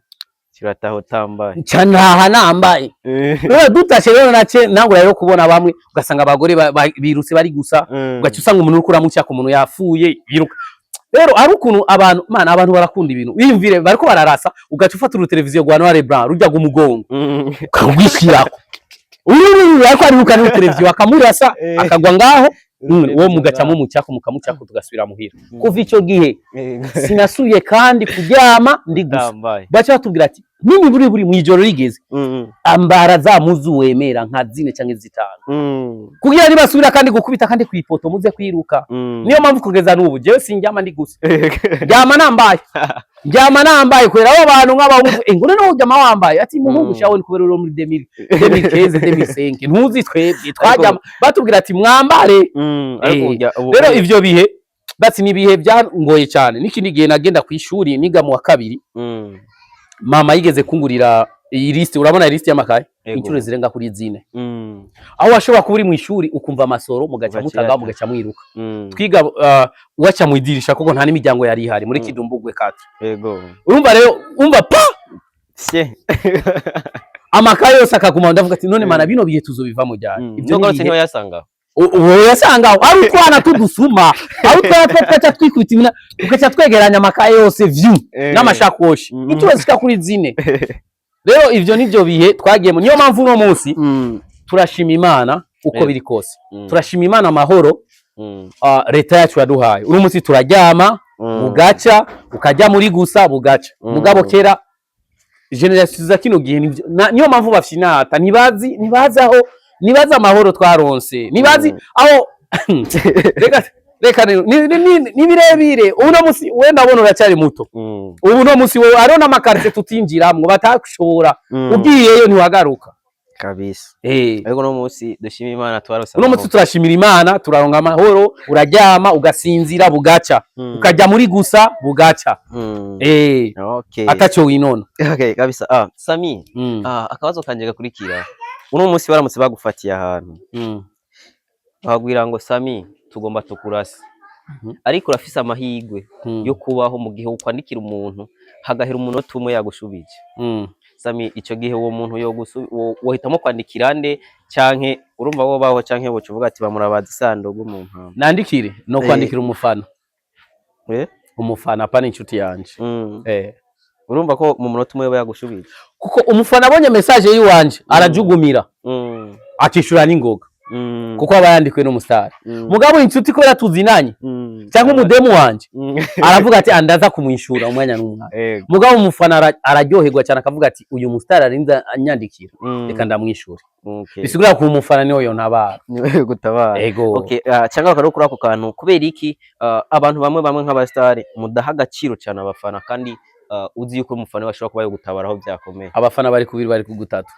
Kirataho utambaye.
Nca ntaha nambaye. Rero dutashe rero nace nangura rero kubona bamwe, ugasanga abagore birutse bari gusa, ugaca usanga umuntu uriko uramuca ku muntu yapfuye yiruka. Rero ari ukuntu abantu, mana, abantu barakunda ibintu. Wiyumvire bariko bararasa, ugaca ufata uruteleviziyo rwa noir et blanc rujya umugongo, ukagwishirako, ururu ariko ariruka n'uruteleviziyo akamurasa, akagwa ngaho. Uwo mugaca mumucako, mukamucako, tugasubira muhira. Kuva ico gihe sinasubiye kandi kuryama ndi gusa.
Utambaye.
Baca batubwira ati nimiburi buri mw'ijoro rigeze, ambara za muzu wemera nka zine canke zitanu, kugira nibasubira kandi gukubita kandi kw'ipoto muze kwiruka. Niyo mpamvu kugeza n'ubu jewe sindyama ndi gusa, ndyama nambaye, ndyama nambaye kubera abo bantu nk'abahungu. Ngo noneho uryama wambaye? Ati muhungu, shawe ni kubera uri muri 2000, 2015, 2005, ntuzi twebwe twaryama batubwira ati mwambare.
Ariko
Rero ivyo bihe basi ni ibihe byangoye cyane. N'ikindi gihe nagenda ku ishuri niga mu wa kabiri, mama yigeze kungurira iyi liste, urabona iyi liste y'amakaye, inshuro zirenga kuri zine, aho washobora kuba uri mu ishuri ukumva amasoro, mugaca
Ugaca
mutaga,
yata.
mugaca mwiruka. Twiga waca mu idirisha kuko nta n'imiryango yari ihari muri Kidumbugwe kati. Urumva rero, umva pa
Fye.
amakaye yose akaguma. Ndavuga ati: "None mana, bino bihe tuzobivamo ryari?" Ibyo
Nubwo
ni ibihe
ntiwayasanga.
Uwo yasangaho ari utwana tudusuma, ari utwana two tugaca twikubita imina, tugaca twegeranya amakaye yose vyu n'amashakoshi, inshuro zishika kuri zine. Rero ivyo nivyo bihe twagiyemo. Niyo mpamvu uno munsi turashima Imana uko biri kose. Turashima Imana amahoro leta yacu yaduhaye. Uno munsi turaryama bugaca, ukajya muri gusa bugaca. Mugabo kera, génération za kino gihe niyo mpamvu bafyinata, ntibazi aho, ntibazi amahoro twaronse, ntibazi aho. Reka reka, ni birebire. Uno munsi we ndabona uracyari muto. Ubu uno munsi wowe hariho n'ama quartier tutinjiramwo batashobora, ugiyeyo ntiwagaruka.
Kabisa. Ariko uno munsi dushima Imana twarose
Uno munsi
amahoro.
Turashimira Imana, turaronka amahoro, uraryama ugasinzira bugaca, ukajya muri gusa bugaca. Ataco winona.
Okay, kabisa. Sami, akabazo kanje gakurikira. Uno munsi baramutse bagufatiye ahantu, bakabwira ngo: "Sami, tugomba tukurase." Ariko urafise amahirwe yo kubaho mu gihe ukwandikira umuntu hagahera umunota umwe yagushubije. Sami, ico gihe uwo muntu wohitamo kwandikira nde, canke urumva wobaho, canke woca uvuga ati bamurabaza isandugu mu mpamvu?
Nandikire no kwandikira umufana.
Eh?
Umufana, apana inshuti yanje.
Urumva ko mu munota umwe yoba yagushubije.
Kuko umufana abonye message yiwanje arajugumira, akishura n'ingoga, kuko aba yandikiwe n'umusitari. Mugabo inshuti, kubera tuzinanye, cyangwa umudemu wanje, aravuga ati andaza kumwishura umwanya n'umwanya. Mugabo umufana araryoherwa cyane, akavuga ati uyu musitari arinze anyandikira, reka ndamwishure. Bisigura ko umufana niwe yontabara.
Niwe gutabara.
Ego.
Okay, cyangwa bakaba kuri ako kantu, kubera iki abantu bamwe bamwe nk'abasitari mudaha agaciro cyane abafana, kandi uzi yuko umufana we ashobora kuba yogutabara aho byakomeye?
Abafana bari kubiri, bari ku gutatu.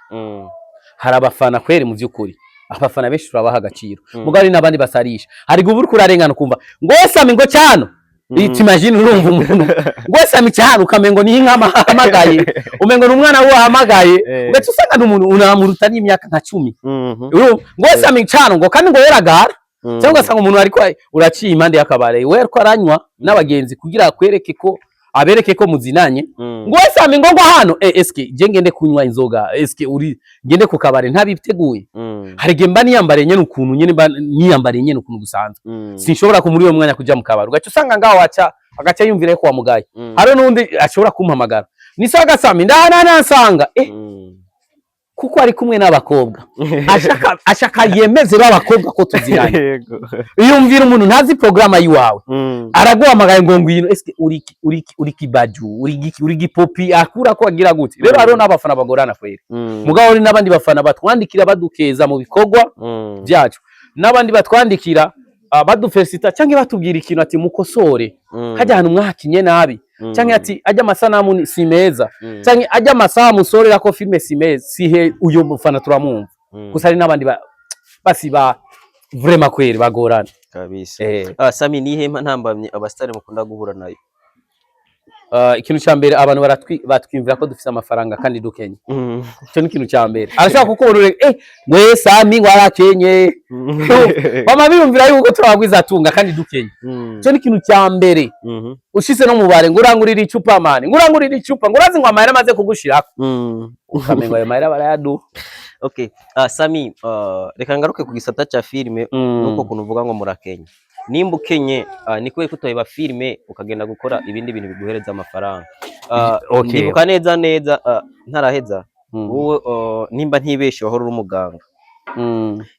Hari abafana kweri, mu by'ukuri abafana benshi turabaha agaciro. Mugabo hari n'abandi basarisha. Hari igihe uba uriko urarengana ukumva ngo Sami ngo cyano. T'imagines, urumva umuntu ngo Sami cyano, ukamengo ni inka ahamagaye, umengo ni umwana we wahamagaye. Ugaca usanga ni umuntu unamuruta n'imyaka nka 10. Urumva ngo Sami cyano, ngo kandi ngo yeragara. Cyangwa ugasanga umuntu ariko uraciye impande y'akabare, we ariko aranywa n'abagenzi kugira akwereke ko, abereke ko muzinanye. Ngo Sami ngo hano, eske je ngende kunywa inzoga, eske uri ngende ku kabare ntabiteguye? Hari igihe mba niyambariye nyene ukuntu nyene, mba niyambariye nyene ukuntu gusanzwe. Sinshobora ku muri uwo mwanya kuja mu kabare, ugaca usanga ngaho waca agaca yumvira ko wamugaye. Hari n'undi ashobora kumpamagara nisaga Sami ndana nansanga, kuko ari kumwe n'abakobwa, ashaka yemeze b'abakobwa ko tuziranye. Yumvira umuntu ntazi porogaramu yiwawe, araguhamagaye ngo ngwino, eske uri kibaju, uri giki, uri gipopi, akura ko agira gute? Rero hariho n'abafana bagorana kweri. Mugabo hari n'abandi bafana batwandikira badukeza mu bikorwa byacu, n'abandi batwandikira badufelicita cyangwa batubwira ikintu ati mukosore, hajya ahantu mwahakinye nabi, cyangwa ati ajya amasanamu si meza, cyangwa ajya amasaha musorera ko filime si meza, sihe. Uyo mufana turamwumva. Gusa hari n'abandi basi ba vraiment kweri bagorana.
Kabisa.
Eh.
Sami, nihe ntambamye abasitari mukunda guhura nayo?
Ikintu cya mbere, abantu batwiyumvira ko dufite amafaranga kandi dukenye. Icyo ni ikintu cya mbere. Arashaka kukubona we Sami ngo arakenye, bama biyumvira yuko turabagwiza atunga kandi dukenye. Icyo ni ikintu cya mbere. Ushitse no mu bare, ngo urangurire icupa mani, ngo urangurire icupa, ngo urazi ngo amahera amaze kugushirako, ukamengo ayo mahera barayaduha.
Okay. Sami, reka ngaruke ku gisata ca filime. Nuko kuntu uvuga ngo murakenye, nimba ukenye, ni kubera ko utoheba filime ukagenda gukora ibindi bintu biguhereza amafaranga? Ndibuka neza neza, ntaraheza, wowe, nimba ntibeshe, wahora uri umuganga.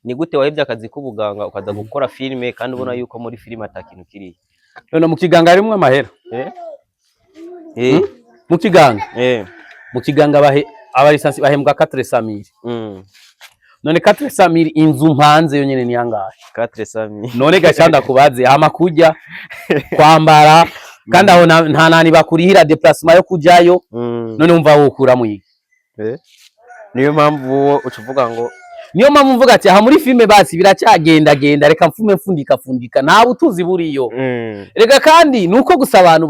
Ni gute wahevye akazi k'ubuganga ukaza gukora filime, kandi ubona yuko muri filime ata kintu kiriyo?
None mu kiganga harimwo amahera?
Eh? Eh.
Mu kiganga?
Eh.
Mu kiganga bahe aba licenciés bahembwa 400 000. None 400 000, inzu mpanze yo nyene ni yangahe?
400 000.
None gashanda kubaze hama kurya, kwambara, kandi aho nta nani bakurihira déplacement yo kujayo. None umva wokuramo iki?
Eh? Niyo mpamvu wowe uca uvuga ngo
Niyo mpamvu mvuga ati aha muri filime basi biracyagenda genda, reka mfume mfundika fundika, nta butunzi buriyo. Reka kandi nuko gusa abantu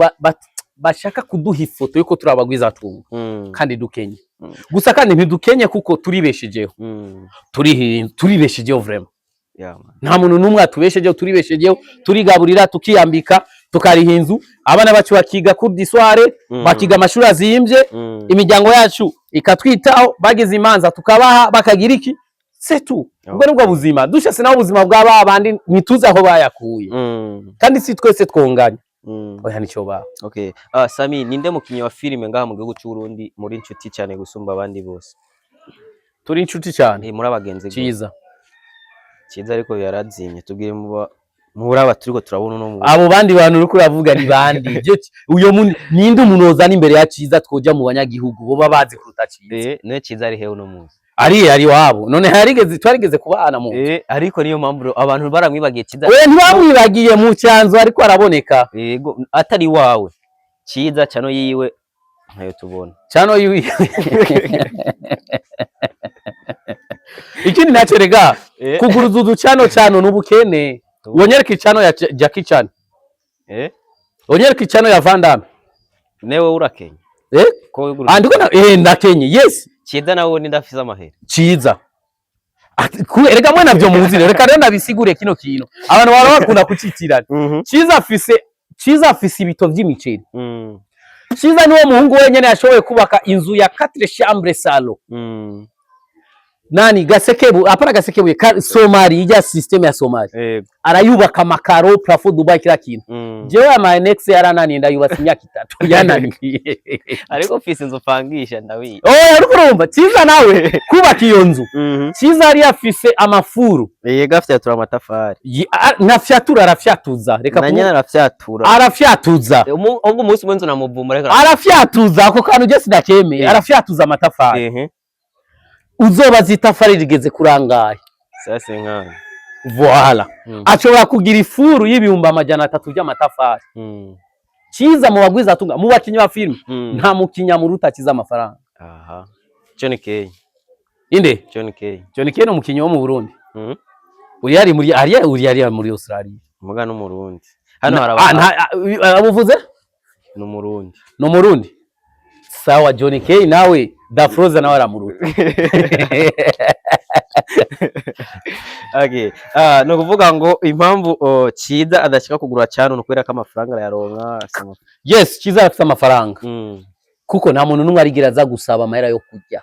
bashaka kuduha ifoto yuko turi abagwizatunga kandi dukenye. Gusa kandi ntidukenye kuko turibeshejeho. Turibeshejeho vraiment.
Yeah, man.
Nta muntu n'umwe atubeshejeho, turibeshejeho, turigaburira, tukiyambika, tukariha inzu, abana bacu bakiga cours du soir, bakiga amashuri azimvye, imiryango yacu ikatwitaho, bagize imanza tukabaha, bakagira iki, c'est tout. Ubwo nibwo buzima dushase. Naho ubuzima bwa ba bandi ntituzi aho bayakuye. Kandi si twese twonganya. Oya, nicyo ba
Okay. Sami, ninde mukinyi wa filime ngaha mu gihugu c'u Burundi muri inshuti cyane gusumba abandi bose?
Turi inshuti cyane.
Muri abagenzi gute?
Ciza.
Ciza, ariko yarazimye. Tubwire muba muri aba turiko turabona uno mu
Abo bandi bantu uriko uravuga ni bandi? Uyo ninde umuntu wozana imbere ya Ciza twoja mu banyagihugu boba bazi kuruta Ciza?
Eh, ne Ciza ari hehe uno munsi?
Ari iwabo. None harigeze twarigeze kubana mu
Eh, ariko niyo mpamvu abantu baramwibagiye Ciza.
Oya, ntibamwibagiye, mu cyanzo ariko araboneka.
Yego, atari wawe Ciza cano yiwe ntayo tubona.
Cano yiwe. Ikindi nacyo rega, kuguruza uducano cano n'ubukene. Wonyereka icano ya Jackie Chan. Wonyereka icano ya Van Damme.
Newe urakenya?
Eh.
Ko wiguruza?
Andiko na ndakenye, yes.
Ciza nawe ni ndafise amahera.
Ciza Ati, erega mwe navyo muzi rero, reka rero ndabisigure kino kintu abantu bara bakunda kucitirana. Ciza afise ibito vy'imiceri. Ciza niwo muhungu wenyene yashoboye kubaka inzu ya 4 chambre salon. Nani Gasekebu, apana Gasekebuye, Somali, ijya system ya Somali. Arayubaka, amakaro, plafond Dubai, kila kintu. Jewe ama annexe yarananiye, ndayubatse imyaka 3 yananiye.
Ariko ufise inzu upangisha, ndawiye.
Oh, ariko urumva Ciza nawe kubaka iyo nzu. Ciza yari afise amafuru.
Yego, afyatura amatafari.
Ntafyatura, arafyatuza, reka.
Na nyene arafyatura.
Arafyatuza.
Ubwo umunsi umwe nzu namuvumura, reka.
Arafyatuza, ako kantu je sinakemeye. Arafyatuza amatafari. Uzobaza itafari rigeze kurangaye.
Sasa nkana.
Voilà. Ashobora kugira ifuru y'300,000 by'amatafari. Ciza mu bagwiza atunga, mu bakinyi ba filime, nta mukinya muruta Ciza amafaranga.
Aha. John K.
Inde?
John K.
John K ni umukinyi wo mu Burundi. Uri yari muri ariya, uri yari muri Australia.
Muga n'umurundi. Hano hari
Ah, abuvuze?
Ni umurundi.
Ni umurundi. Sawa, John K nawe Dafroza nawe aramuruta.
Okay. Ah, ni ukuvuga ngo impamvu Ciza adashaka kugura cyane ni ukubera ko amafaranga arayaronka.
Yes, Ciza arafite amafaranga. Kuko nta muntu n'umwe arigira aza gusaba amahera yo kurya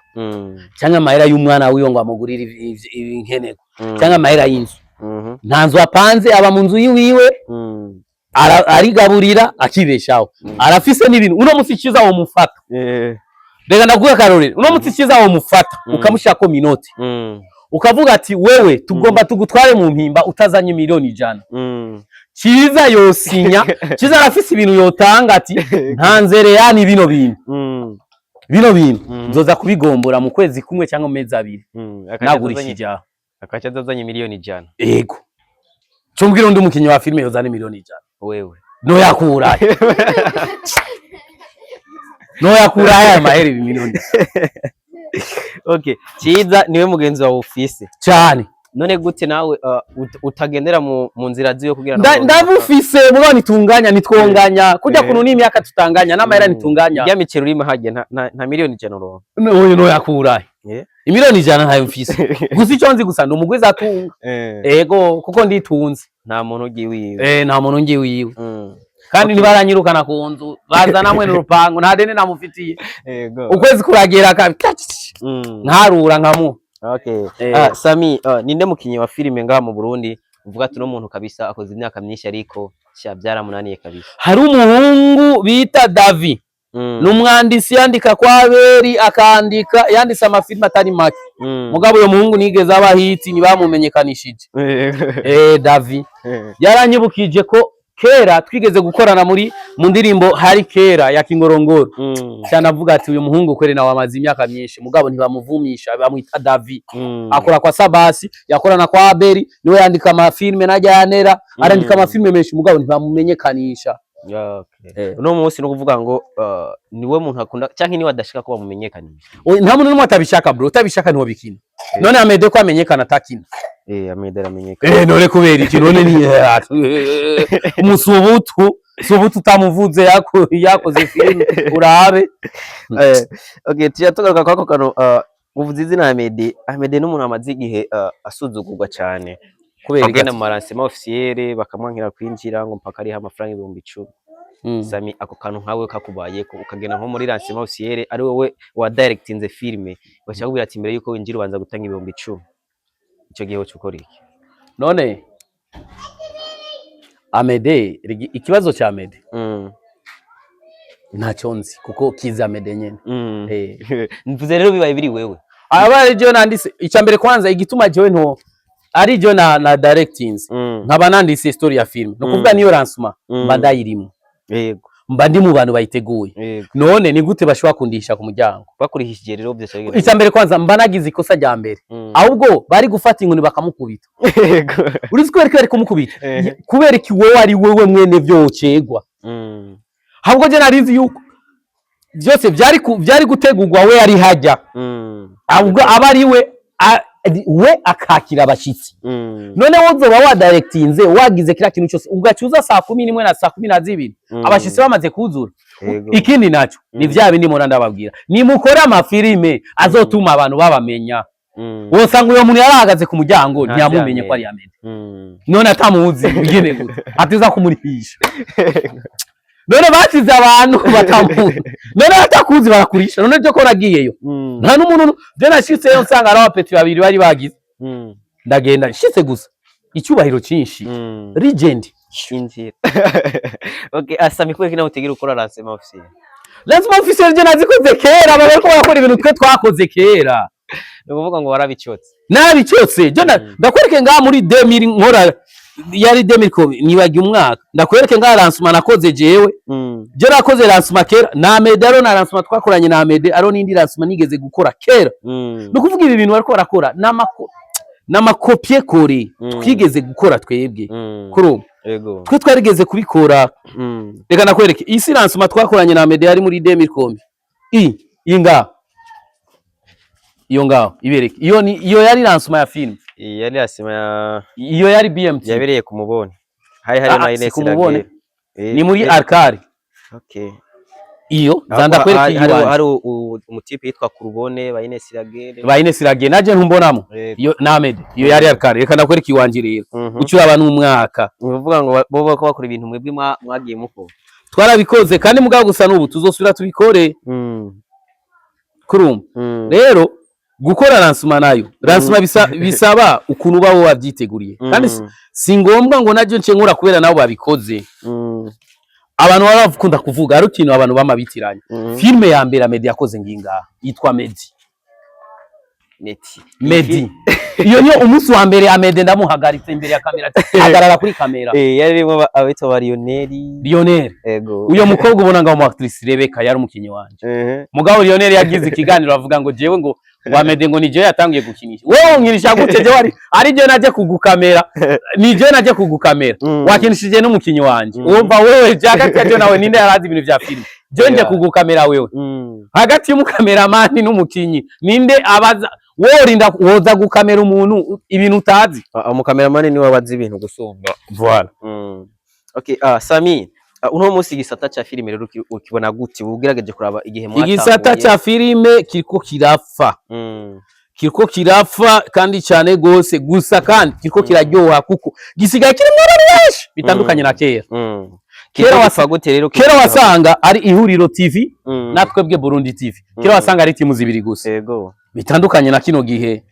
cyangwa amahera y'umwana wiwe ngo amugurire inkenerwa cyangwa amahera y'inzu. Nta nzu apanze, aba mu nzu yiwiwe. Arigaburira, akibeshaho. Arafise n'ibintu. Uno musi Ciza womufata, reka ndaguhe akarorero, uno musi Ciza womufata ukamushirako menottes, ukavuga ati: "Wewe tugomba tugutware mu Mpimba utazanye 100,000,000." Ciza yosinya. Ciza arafise ibintu yotanga ati: "Ntanzere yani bino bintu, bino bintu nzoza kubigombora mu kwezi kumwe cyangwa mu mezi 2 nagurishije aho."
Akaca azanye 100,000,000.
Ego, cumbwira undi mukinyi wa filime yozana 100,000,000.
Wewe.
Noyakurahe? Noyakurahe aya mahera ibi miliyoni?
Okay. Ciza niwe mugenzi wawe ufise.
Cyane.
None gute nawe utagendera mu nzira ziwe kugira
Ndabufise mugabo nitunganya, nitwonganya kurya kuntu n'imyaka tutanganya n'amahera nitunganya.
Irya miceri urima harya nta 100,000,000 uronka.
Oyo noyakurahe? 100,000,000 ntayo mfise, gusa icyo nzi gusa ndi umugwiza atunga. Ego, kuko nditunze.
Nta muntu ugiye wiwe.
Eh, nta muntu ngiye wiwe. Kandi ntibaranyirukana ku nzu, bazana mwene urupangu, nta deni namufitiye. Ukwezi kuragera kabi nkarura nkamuha.
Okay. Ah, Sami, ninde mukinyi wa filime ngaha mu Burundi uvuga ati uno muntu kabisa akoze imyaka myinshi ariko sha byaramunaniye kabisa?
Hari umuhungu bita Davi. Ni umwandisi, yandika kwa Beri, akandika, yanditse amafilime atari make. Mugabo uyo muhungu nigeze aba hit, ntibamumenyekanishije. Davi yaranyibukije ko kera twigeze gukorana muri mu ndirimbo hari kera ya Kingorongoro. Cyane avuga ati: "Uyu muhungu kwere nawe amaze imyaka myinshi, mugabo ntibamuvumisha." Bamwita Davi. Akora kwa Sabasi, yakorana kwa Abeli, niwe yandika amafilme najya yanera, arandika amafilme menshi, mugabo ntibamumenyekanisha.
Okay. Uno munsi no kuvuga ngo niwe muntu akunda canke niwe adashaka ko bamumenyekanisha?
Oya, nta muntu n'umwe atabishaka bro, utabishaka ntiwo bikina. None Amede ko amenyekana atakina?
Eh, Amede aramenyekana.
Eh, none kubera iki? None ni umusubutu subutu utamuvuze yakoze filime urabe.
Okay, tuja tugaruka kwako kano uvuze izina Amede. Amede n'umuntu amaze igihe asuzugurwa cane.
Kubera
Agenda
iki?
mu ma lancement officiel bakamwankira kwinjira ngo mpaka ariho amafaranga 10,000. Sami, ako kantu nkawe kakubayeko, ukagenda nko muri lancement officiel ari wowe wa directinze filme, baca bakubwira ati mbere yuko winjira ubanza gutanga 10,000, ico gihe woca ukora iki?
None Amede, ikibazo cha Amede ntacyo nzi kuko kiza Amede nyene.
Mvuze rero bibaye biri wewe.
Aba ari jewe nanditse, icya mbere kwanza igituma jewe nto ari jewe na directings nkaba nanditse story ya film, no kuvuga niyo lancement mba ndayirimo, mba ndi mu bantu bayiteguye. None ni gute bashobora kundisha ku muryango?
Bakurihishije rero byose bigenda.
Icya mbere kwanza mba nagize ikosa rya mbere. Ahubwo bari gufata inkoni bakamukubita. Urizi kubera ko bari kumukubita? Kubera iki wowe ari wewe mwene byo wocegwa? Ahubwo je narizi yuko byose byari gutegurwa we ari hajya. Ahubwo aba ari we we akakira abashyitsi. None wowe uzoba wadirectinze, wagize kiriya kintu cyose, ugacuza saa 11 na saa 12 abashyitsi bamaze kuzura. Ikindi naco ni vya bindi mpora ndababwira: nimukore amafilime azotuma abantu babamenya. Wosanga uyo muntu yarahagaze ku muryango,
Ntazi
ntiyamumenye
Amede.
ko ari Amede. None atamuzi bigene gute atiza kumurihisha? None basize abantu batamuzi, none batakuzi barakurisha. None byo ko nagiyeyo, nta n'umuntu. Je nashitseyo nsanga ari abapeti babiri bari bagize. Ndagenda nshitse gusa icyubahiro cyinshi, legend.
Shinzira. Okay, Sami, kubera ko nawe utigera ukora lancement officiel?
Lancement officiel je nazikoze kera. Baba bariko barakora ibintu twe twakoze kera.
Ni ukuvuga ngo warabicotse?
Narabicotse je. Ndakwereke ngaha muri 2000 nkora, yari 2000 ko nibagiye umwaka. Ndakwereke ngaha lancement nakoze jewe. Je nakoze lancement kera na Amede, aro na lancement twakoranye na Amede, aro n'indi lancement nigeze gukora kera. Ni ukuvuga ibi bintu bariko barakora n'ama copier-coller twigeze gukora twebwe. Kuri ubu twe twarigeze kubikora. Reka nakwereke isi lancement twakoranye na Amede, yari muri 2000 kombi i iyi ngaho, iyo ngaho ibereke. Iyo ni iyo yari lancement ya film.
Iyi yari lancement ya
Iyo yari BMT.
Yabereye ku Mubone, hari hari
Ah,
na
ah,
Ines
si ku Mubone.
Raguel.
Ni muri Arkari. Iyo
Ahubwo
ndakwereka
hari
iyi
hari
iwanje.
hari umu type yitwa Kurubone ba Ines Raguel.
Ba Ines Raguel naje ntumbonamo. Iyo na Amede, iyo yari Arkari. Reka ndakwereka iwanje rero. Uca uraba n'umwaka.
Ni ukuvuga ngo bo bako bakora ibintu mwebwe mwagiye mukora.
Twarabikoze kandi mugabo gusa n'ubu tuzosubira tubikore. Kurumva rero gukora lancement nayo, lancement bisaba ukuntu uba wabyiteguriye kandi si ngombwa ngo najyo nce nkora kubera nabo babikoze. Abantu baba bakunda kuvuga hari ikintu abantu bama bitiranya. Filime ya mbere Amedi yakoze ngingaha yitwa Medi.
Meti.
Medi, iyo niyo umunsi wa mbere Amede ndamuhagaritse imbere ya kamera ati, hagarara kuri kamera.
Yari irimo abitwa ba Lionel.
Lionel.
Ego.
Uyo mukobwa ubona ngaho mu actrice Rebecca yari umukinyi wanje. Mugabo Lionel yagize ikiganiro avuga ngo jewe ngo Amede ngo ni jewe yatangiye gukinisha. Wewe unkinisha gute? Jewe ari jewe naje kugukamera, ni jewe naje kugukamera, wakinishije n'umukinyi wanje. Wumva wewe je hagati ya jewe nawe ninde yarazi ibintu vya film? Jewe nje kugukamera wewe, hagati y'umukameramani n'umukinyi ninde abaza? Wowe urinda woza gukamera umuntu ibintu utazi.
Ah, umukameramani niwe abazi ibintu gusumba.
Voilà.
Okay, Sami, uno munsi igisata ca filime rero ukibona gute ugerageje kuraba igihe mwatanguye?
Igisata ca filime kiriko kirapfa. Kiriko kirapfa kandi cyane gose gusa, kandi kiriko kiraryoha kuko gisigaye kirimo abantu benshi bitandukanye na kera. Kera
Kera wapfa gute rero?
Kera wasanga ari Ihuriro TV natwebwe Burundi TV. Kera wasanga ari timu zibiri gusa, bitandukanye na kino gihe.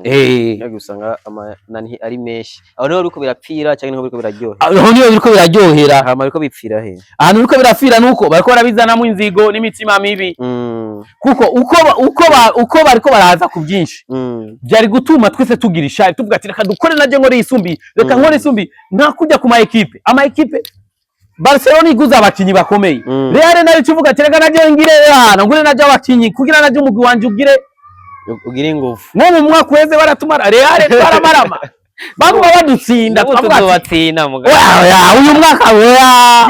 Yagiye usanga amanani ari menshi. Aho niho biriko birapfira canke niho biriko biraryoha?
Aho niho biriko biraryohera.
Hama biriko bipfira he?
Ahantu biriko birapfira nuko bariko barabizanamo inzigo n'imitima mibi, kuko uko bariko baraza ku byinshi, byari gutuma twese tugira ishari, tuvuga ati reka dukore najye nkore yisumbiye, reka nkore isumbiye. Nta kujya ku ma équipe, ama équipe Barcelona iguze abakinyi bakomeye, Real nayo icuvuga ati reka najye ngire hano ngure najye abakinyi kugira najye umugwi wanje ugire
Ugire ingufu.
Nko mu mwaka uheze baratumara Real, twaramarama baguma badutsinda.
N'ubu
Twavuga ati
tuzobatsinda mugabo.
Oya oya, uyu mwaka oya,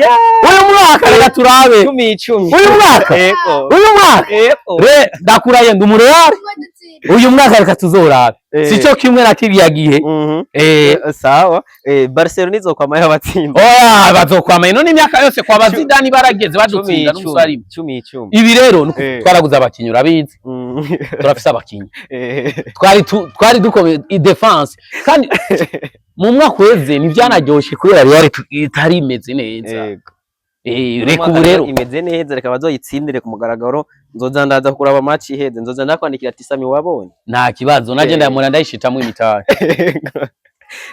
uyu mwaka reka turabe.
10 10.
Uyu mwaka?
Ego.
Uyu mwaka?
Ego.
Re ndakuraye ndi umureal uyu mwaka, reka tuzorabe. Sico kimwe na kiriya gihe.
Sawa. Barcelona izokwama yabatsinda.
Oya, bazokwama ino n'imyaka yose kwa bazidani barageze
Cumi
badutsinda n'umusarimi.
icumi. 10 10.
Ibi rero nuko twaraguze abakinyi, urabizi. Turafise abakinyi. Twari dukomeye i défense, kandi mu mwaka uheze ntivyanaryoshe kubera Real itari imeze neza.
Ego.
Reka ubu rero
imeze neza, reka bazoyitsindire ku mugaragaro. Nzoza ndaza kuraba match iheze, nzoza ndakwandikira ati Sami, wabonye?
Nta kibazo, naje ndayamura ndayishitamwo imitari.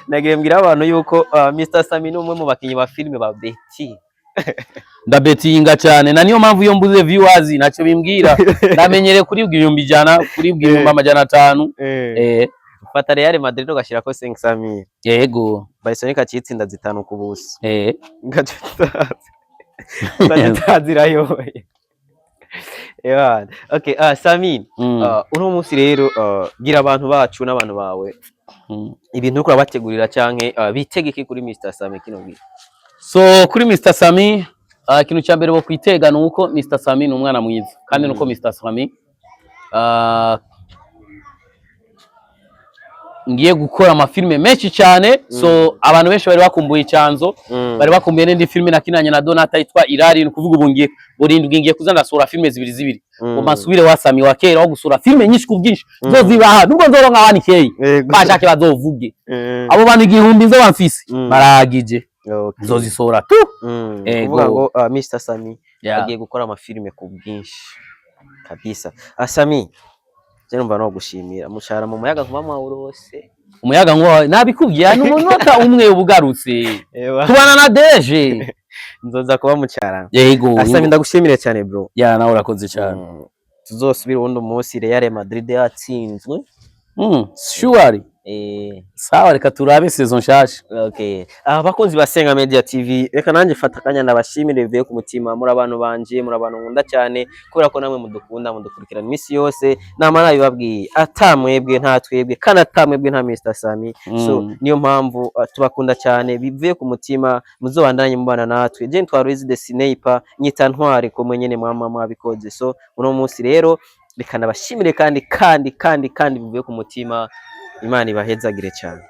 Nagiye mbwira abantu yuko Mr Sami ni umwe mu bakinyi ba filime ba Betty.
Ndabetinga cyane, na niyo mpamvu iyo mbuze viewers ntacyo bimbwira. Ndamenyereye kuribwa 100,000, kuribwa 500,000.
Fata Real Madrid ugashirako 500,000.
Yego.
Barcelona ikacitsinda 5-0. Ngaca utazirayoye. Ewana. Okay, Sami, uno munsi rero gira abantu bacu n'abantu bawe ibintu uriko urabategurira canke bitege iki kuri Mr Sami kino gihe?
So kuri Mr Sami, ikintu cya mbere bo kwitega ni uko Mr Sami ni umwana mwiza, kandi nuko Mr Sami Ngiye gukora amafilme menshi cyane. So abantu benshi bari bakumbuye Icyanzo, bari bakumbuye n'indi filme nakinanye na Donata yitwa Irari. Ni ukuvuga ubu ngiye buri ndwi ngiye kuza ndasohora filme zibiri zibiri, ngo mpasubire wasami wa kera wo gusura filme nyinshi ku bwinshi. Nzozibaha nubwo nzoronka abandi keyi bashake bazovuge. Abo bantu 1000 nzoba mfise baragije, nzozisohora tu. Ego.
Kuvuga ngo Mr Sami agiye gukora amafilime ku bwinshi kabisa. Sami, je numva no gushimira mushara mu muyaga nkuba mwawurose.
Umuyaga nkuba nabikubwiye, ni umunota umwe ubugarutse tubana na deje.
Nzoza kuba mucara.
Yego.
Sami, ndagushimire cyane, bro.
Ya, nawe urakoze cyane.
Tuzosubira uwundi munsi Real Madrid yatsinzwe.
Sure. Sawa, reka turabe saison nshasha.
Okay. Abakunzi ba Senga Media TV, reka nanjye fata akanya ndabashimire bivuye ku mutima. Muri abantu banje, muri abantu nkunda cyane, kubera ko namwe mudukunda, mudukurikirana iminsi yose. Nama nabibabwiye, ata mwebwe nta twebwe, kandi ata mwebwe nta Mr Sami. So niyo mpamvu tubakunda cyane bivuye ku mutima. Muzobandanye mubana natwe. Je ntwaro Louise the Sniper, nyita ntwari kumwe nyene mwama mwabikoze. So uno munsi rero reka ndabashimire kandi kandi kandi kandi bivuye ku mutima. Imana ibahezagire cyane.